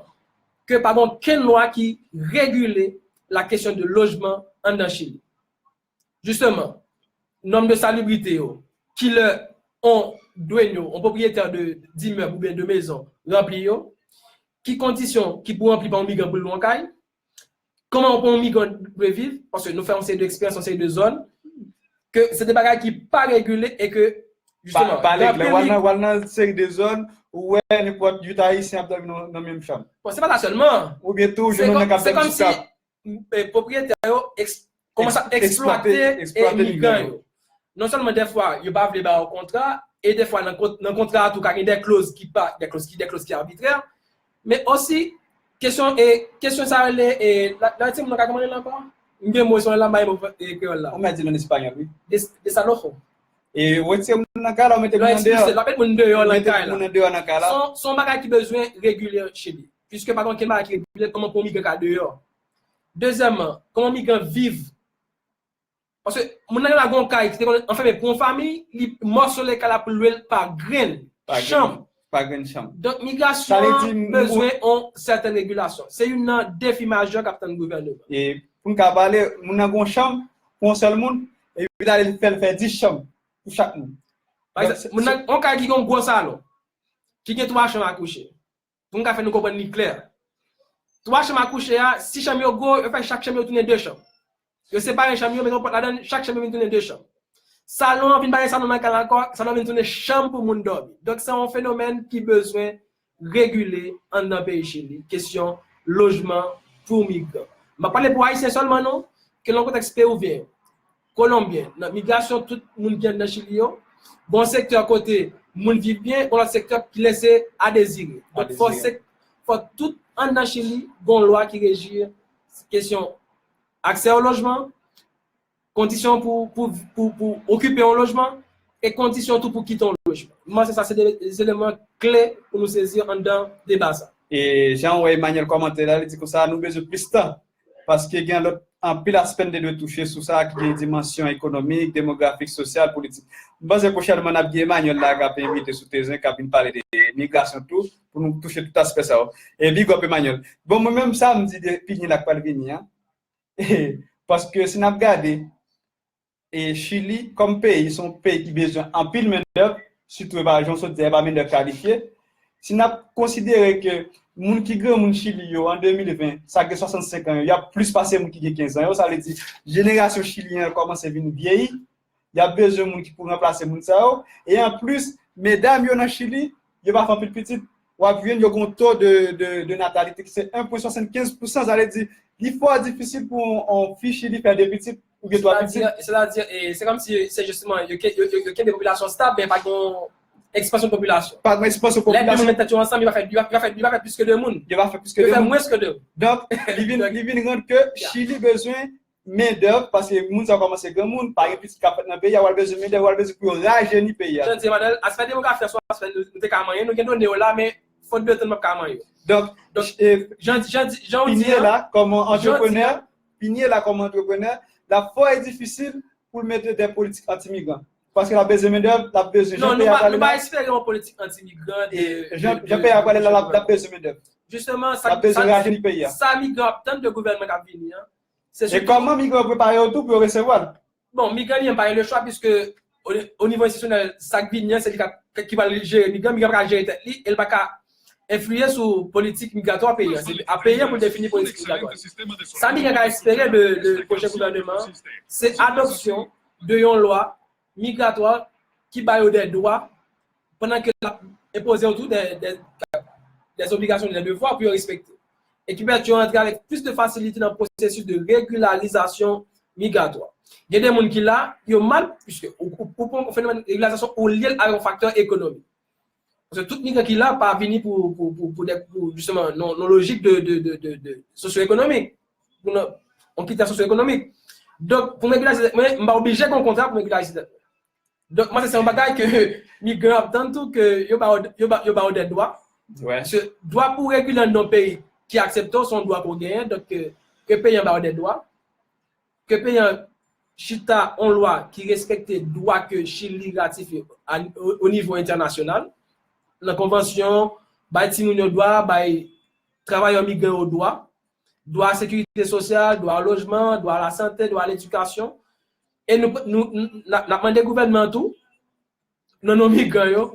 Ke pa gen okenn lwa ki regile la kesyon de lojman anndan Chili. Jisteman, nòm de salibrite yo, kilè on dwenyo, on pwopriyetè de dimèb oubyen de mezon, ranpli yo, ki kondisyon ki pou ranpli pa yon migran pou l lwe yon kay, kòman yon migran dwe viv, paske nou fè yon seri de eksperyans, yon seri de zòn, ke se de bagay ki pa regile e ke, jisteman, pale klè, w al nan, w al nan seri de zòn, ou wè nenpòt uit ayisyen ap dòmi nan, nan menm chanm. Bon, se pa sa sèlman. Oubyen tou, jwenn yon nèg k ap dòmi sou tab. E, pwopriyetè yo eks-, kòmanse ap eksplwate, eksplwate, eksplwate migran yo. Non sèlman dèfwa, yo pa vle ba yo kontra, e dèfwa nan kont-, nan kontra a tou ka gen de klòz ki pa, de klòz ki, de klòz ki abitrè, men osi, kesyon, e, kesyon sa rele, e, la, la timoun nan ka kòman rele ankò? M gen mo sa la, m pa gen mo, e, kreyòl la. Ou mèt di l an espanyòl, wi. Des-, desalojo. E, retire moun nan kay la, ou mete moun an deyò. L ap met moun deyò nan kay la. Mete moun an deyò nan kay la. Se yon, se yon bagay ki bezwen regile an Chili. Piske pa gen okenn bagay ki regile, kòman pou yon migran ka deyò? Dezyèmman, kòman migran viv? Paske moun nan la gen yon kay ki te konn anfème pou yon fanmi, li mòsole kay la pou l lwe l pa grenn chanm. Pa grenn chanm. Donk, migrasyon an bezwen yon sètèn regilasyon. Se youn nan defi majè k ap tann gouvènman. E pou n ka pale, moun nan gen yon chanm pou yon sèl moun, epi l ale fè l fè dis chanm pou chak moun. Pa egzanp, moun nan, yon kay ki gen yon gwo salon, ki gen twa chanm a kouche. Pou n ka fè nou konprann li klè. Twa chanm a kouche a, si chanm yo gwo, yo fè chak chanm yo tounen de chanm. Yo separe chanm yo, mete yon pòt ladan l, chak chanm yo vin tounen de chanm. Salon an vin pa gen salon nan kay la ankò, salon an vin tounen chanm pou moun dòmi. Donk, se yon fenomèn ki bezwen regile anndan peyi Chili, kesyon lojman pou migran. M ap pale pou Ayisyen sèlman non, ke nan kontèks pewouvyen yo, kolonbyen, nan migrasyon tout moun ki anndan Chili yo, gon sektè kote moun viv byen, gon lòt sektè ki lese a dezire. Donk, fò se, fò tout anndan Chili, gon lwa ki reji kesyon aksè o lojman, kondisyon pou, pou, pou, pou okipe yon lojman, e kondisyon tou pou kite yon lojman. M panse sa se de eleman kle pou nou sezi anndan deba sa. E jan w wè Emmanuel kòmante la, li di konsa, nou bezwen plis tan paske gen lòt anpil aspè n te dwe touche sou sa ki gen dimansyon ekonomik, demografik, sosyal, politik. M panse pwochènman n ap gen Emmanuel la k ap envite sou Tezen, k ap vin pale de migrasyon tou, pou nou touche tout aspè sa yo. E big up Emmanuel. Bon, mwen menm sa m di de Pinye la k pral vini an. Paske si n ap gade, e Chili, kòm peyi, se yon peyi ki bezwen anpil mendèv, sitou e pa jan w sot di a, e pa mendèv kalifye. Si n ap konsidere ke moun ki granmoun Chili yo an de mil ven, sa gen swasannsenk an yo, y ap plis pase moun ki gen kenz an yo. Sa vle di, jenerasyon chilyen an kòmanse vin vyeyi. Y ap bezwen moun ki pou ranplase moun sa yo. E anplis, medam yo nan Chili, yo pa fè anpil pitit. W ap jwenn yo gen yon to de, de, de natalite ki se en pwen swasannkenz pousan. Sa vle di, li fò difisil pou yon, yon fi Chili fè de pitit oubyen twa pitit. Sètadi, sètadi, e, se kòmsi se jisteman, yo ke-, yo, yo, yo kenbe popilasyon stab, men pa gen yon ekspansyon popilasyon. Pa gen ekspansyon popilasyon. Lè de moun met tèt yo ansanm, yo pa fè, yo pa, yo pa fè, yo pa fè plis ke de moun. Yo pa fè plis ke de moun. Yo fè mwens ke de moun. Donk, li vin, li vin rann ke Chili bezwen mendèv, paske moun sa yo kòmanse granmoun, pa gen pitit k ap fèt nan peyi a, w al bezwen mendèv, w al bezwen pou yo rajeni peyi a. Jan di Emmanuel, aspè demografi a se yon aspè nou, nou te ka manyen, nou gen done yo la, men fòt de tan m ap ka manyen yo. Donk, donk, e, jan, jan, jan w di Pinye la, kòm yon antreprenè, Pinye la, kòm yon antreprenè, l ap fò e difisil pou l mete de politik anti-migran. Paske l ap bezwen mendèv, l ap bezwen jan peyi a prale la. Non, nou pa, nou pa espere yon politik anti-migran de, de, jan, jan peyi a prale la, l ap, l ap bezwen mendèv. Jisteman, sa, l ap bezwen rajeni peyi a. Sa migran ap tann de gouvènman k ap vini an, se sitou... E kòman migran yo prepare yo tou pou yo resevwa l? Bon, migran li menm pa gen le chwa, piske o, o nivo enstitisyonèl, sa k vini an, se li k ap, ki pral jere migran, migran pa ka jere tèt li, e l pa ka enfliye sou politik migratwa peyi an. Se a peyi an pou l defini politik migratwa. Sa migran ka espere de, de pwochen gouvènman an, se adopsyon de yon lwa migratwa ki ba yo de dwa pandan ke l ap enpoze yo tou de, de, de obligasyon, de devwa pou yo respekte. E ki pèmèt yo antre avèk plis de fasilite nan pwosesis de regilarizasyon migratwa. Gen de moun ki la, yo mal, piske ou, ou, ou pran fenomèn regilarizasyon, ou lye l avèk yon faktè ekonomik. Paske tout migran ki la pa vini pou, pou, pou, pou, de, pou jisteman, nan, nan lojik de, de, de, de, de sosyo-ekonomik. Pou nan, yon kritè sosyo-ekonomik. Donk, pou m regilarize tèt mwen, m pa oblije gen yon kontra pou m regilarize tèt mwen. Donk, mwen, se yon bagay ke migran ap tann tou, ke yo ba w, yo ba, yo ba w de dwa. Paske dwa pou w regile nan yon peyi ki aksepte w, se yon dwa ke w genyen. Donk, ke, ke peyi an ba w de dwa. Ke peyi an chita yon lwa ki respekte dwa ke Chili ratifye a, o, o nivo entènasyonal, nan konvansyon, bay timoun yo dwa, bay travayè migran yo dwa, dwa a sekirite sosyal, dwa a lojman, dwa a lasante, dwa a ledikasyon. E nou, nou, nou, n ap, n ap mande gouvènman an tou, nan non migran yo,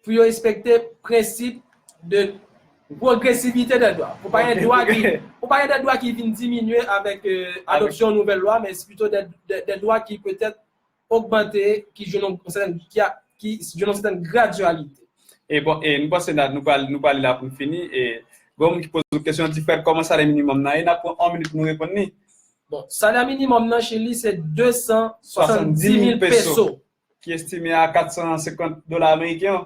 pou yo respekte prensip de pwogresivite de dwa. Pou pa gen dwa ki, pou pa gen de dwa ki vin diminye avèk, euh, adopsyon nouvèl lwa, men se pito de, de, de dwa ki petèt ogmante, ki jwenn yon sètèn, ki a, ki jwenn yon sètèn gradyalite. E bon, e nou panse la, nou pral, nou pral la pou n fini. E gen moun ki poze yon kesyon, di, Fred, kòman salè minimòm nan ye? N ap pran yon minit pou nou reponn li. Bon, salè minimòm nan Chili se de san swasanndis mil peso, ki estime a kat san senkant dola ameriken,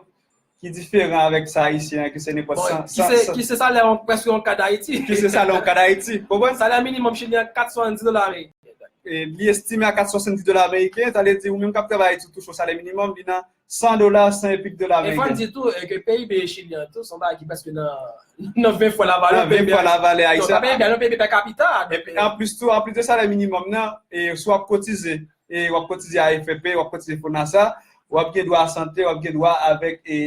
ki diferan avèk sa ayisyen an, ki se nenpòt san, ki se, ki se salè yon, prèske yon ka Dayiti. Ki se salè yon ka Dayiti. Konprann? Salè minimòm chilyen an, kat swasanndis dola ameriken. E li estime a kat swasanndis dola ameriken, sa vle di ou menm k ap travay Ayiti, ou touche yon salè minimòm, li nan san dola, san epik dola ameriken. E fò n di tou, e, ke P I B chilyen an tou, se yon bagay ki prèske nan, nan ven fwa lavalè P I B ayisyen. Nan ven fwa lavalè ayisyen. Donk, P I B, P I B per capita. Epi, anplis tou, anplis de salè minimòm nan, e, si w ap kotize, e w ap kotize A F P, w ap kotize Fonasa, w ap gen dwa a sante, w ap gen dwa avèk, e,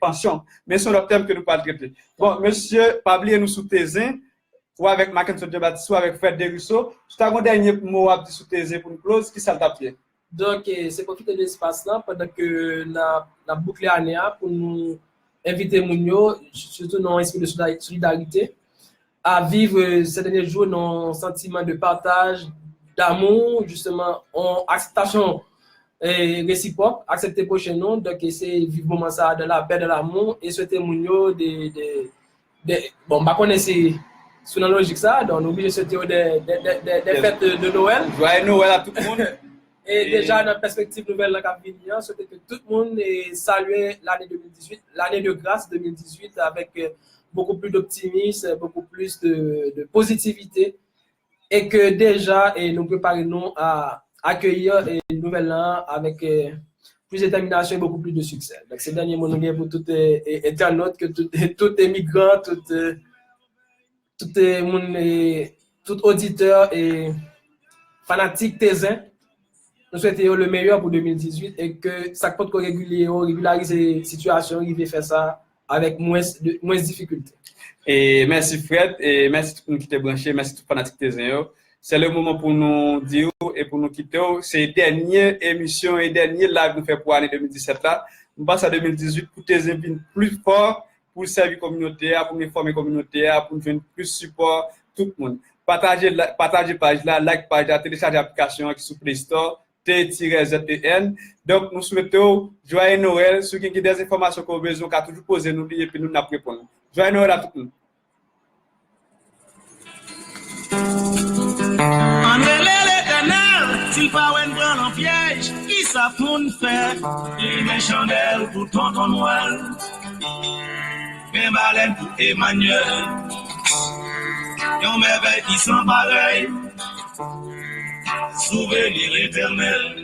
pansyon. Men se yon lòt tèm ke nou pral trete. Bon, mesye, pa bliye nou sou Tezen, ou avèk Mackenson Jean Baptiste, ou avèk Fred Derusso. Si w ta gen yon dènye mo w ap di sou Tezen pou n close, kisa l t ap ye? Donk, e, se pwofite de espas lan pandan ke n ap, n ap boukle ane a pou nou envite moun yo, sitou nan yon espri de solida-, solidarite, a viv, euh, ces derniers jours nan yon santiman de pataj, damou, jisteman, yon akseptasyon, eh, resipwòk, aksepte pwochen nou, donk, eseye viv moman sa a dans la paix, dans l'amour, e swete moun yo de, de, de, bon, m pa konnen si, si w nan lojik sa a, donk, nou oblije swete yo de, de, de, de, de fèt de, de Noël. Joyeux Noël à tout le monde. E deja nan pèspektiv nouvèl lan k ap vini an, swete ke tout moun, e, salye lane de mil dizuit, lane de gras de mil dizuit, avèk, e, beaucoup plus d'optimisme, beaucoup plus de, de positivité, e ke deja, e, nou prepare nou a akeyi, e, nouvèl lan avèk, e, plus de détermination et beaucoup plus de succès. Donk, se dènye mo nou gen pou tout, e, e, entènot, ke tout, tout emigran, tout, e, tout, e, moun, e, tout oditè e fanatik Tezen, nou swete yo le meyè pou de mil dizuit e ke sa k potko regilye yo regilarize sitiyasyon, rive fè sa avèk mwens de, mwens difikilte. E mèsi Fred, e mèsi tout moun ki te branche, mèsi tout fanatik Tezen yo. Se le moman pou nou di w e pou nou kite w. Se dènye emisyon e dènye live nou fè pou ane de mil disèt la. Nou pase a de mil dizuit pou Tezen vin pli fò, pou l sèvi kominote a, pou n enfòme kominote a, pou n jwenn plis sipò tout moun. Pataje, pataje paj la, like paj la, telechaje aplikasyon an ki sou Play Store, T tiret Z E N. Donk, nou swete w Joyeux Noël. Si w gen, gen de enfòmasyon ke w bezwen, w ka toujou poze nou li, epi nou, n ap reponn. Joyeux Noël a tout moun. Ann rele Letènèl, si l pa wè n pran nan pyèj, kisa pou n fè? Limen chandèl pou Tonton Nwèl, men balèn pou Emanyèl, yon mèvèy ki san parèy, souveni etènèl.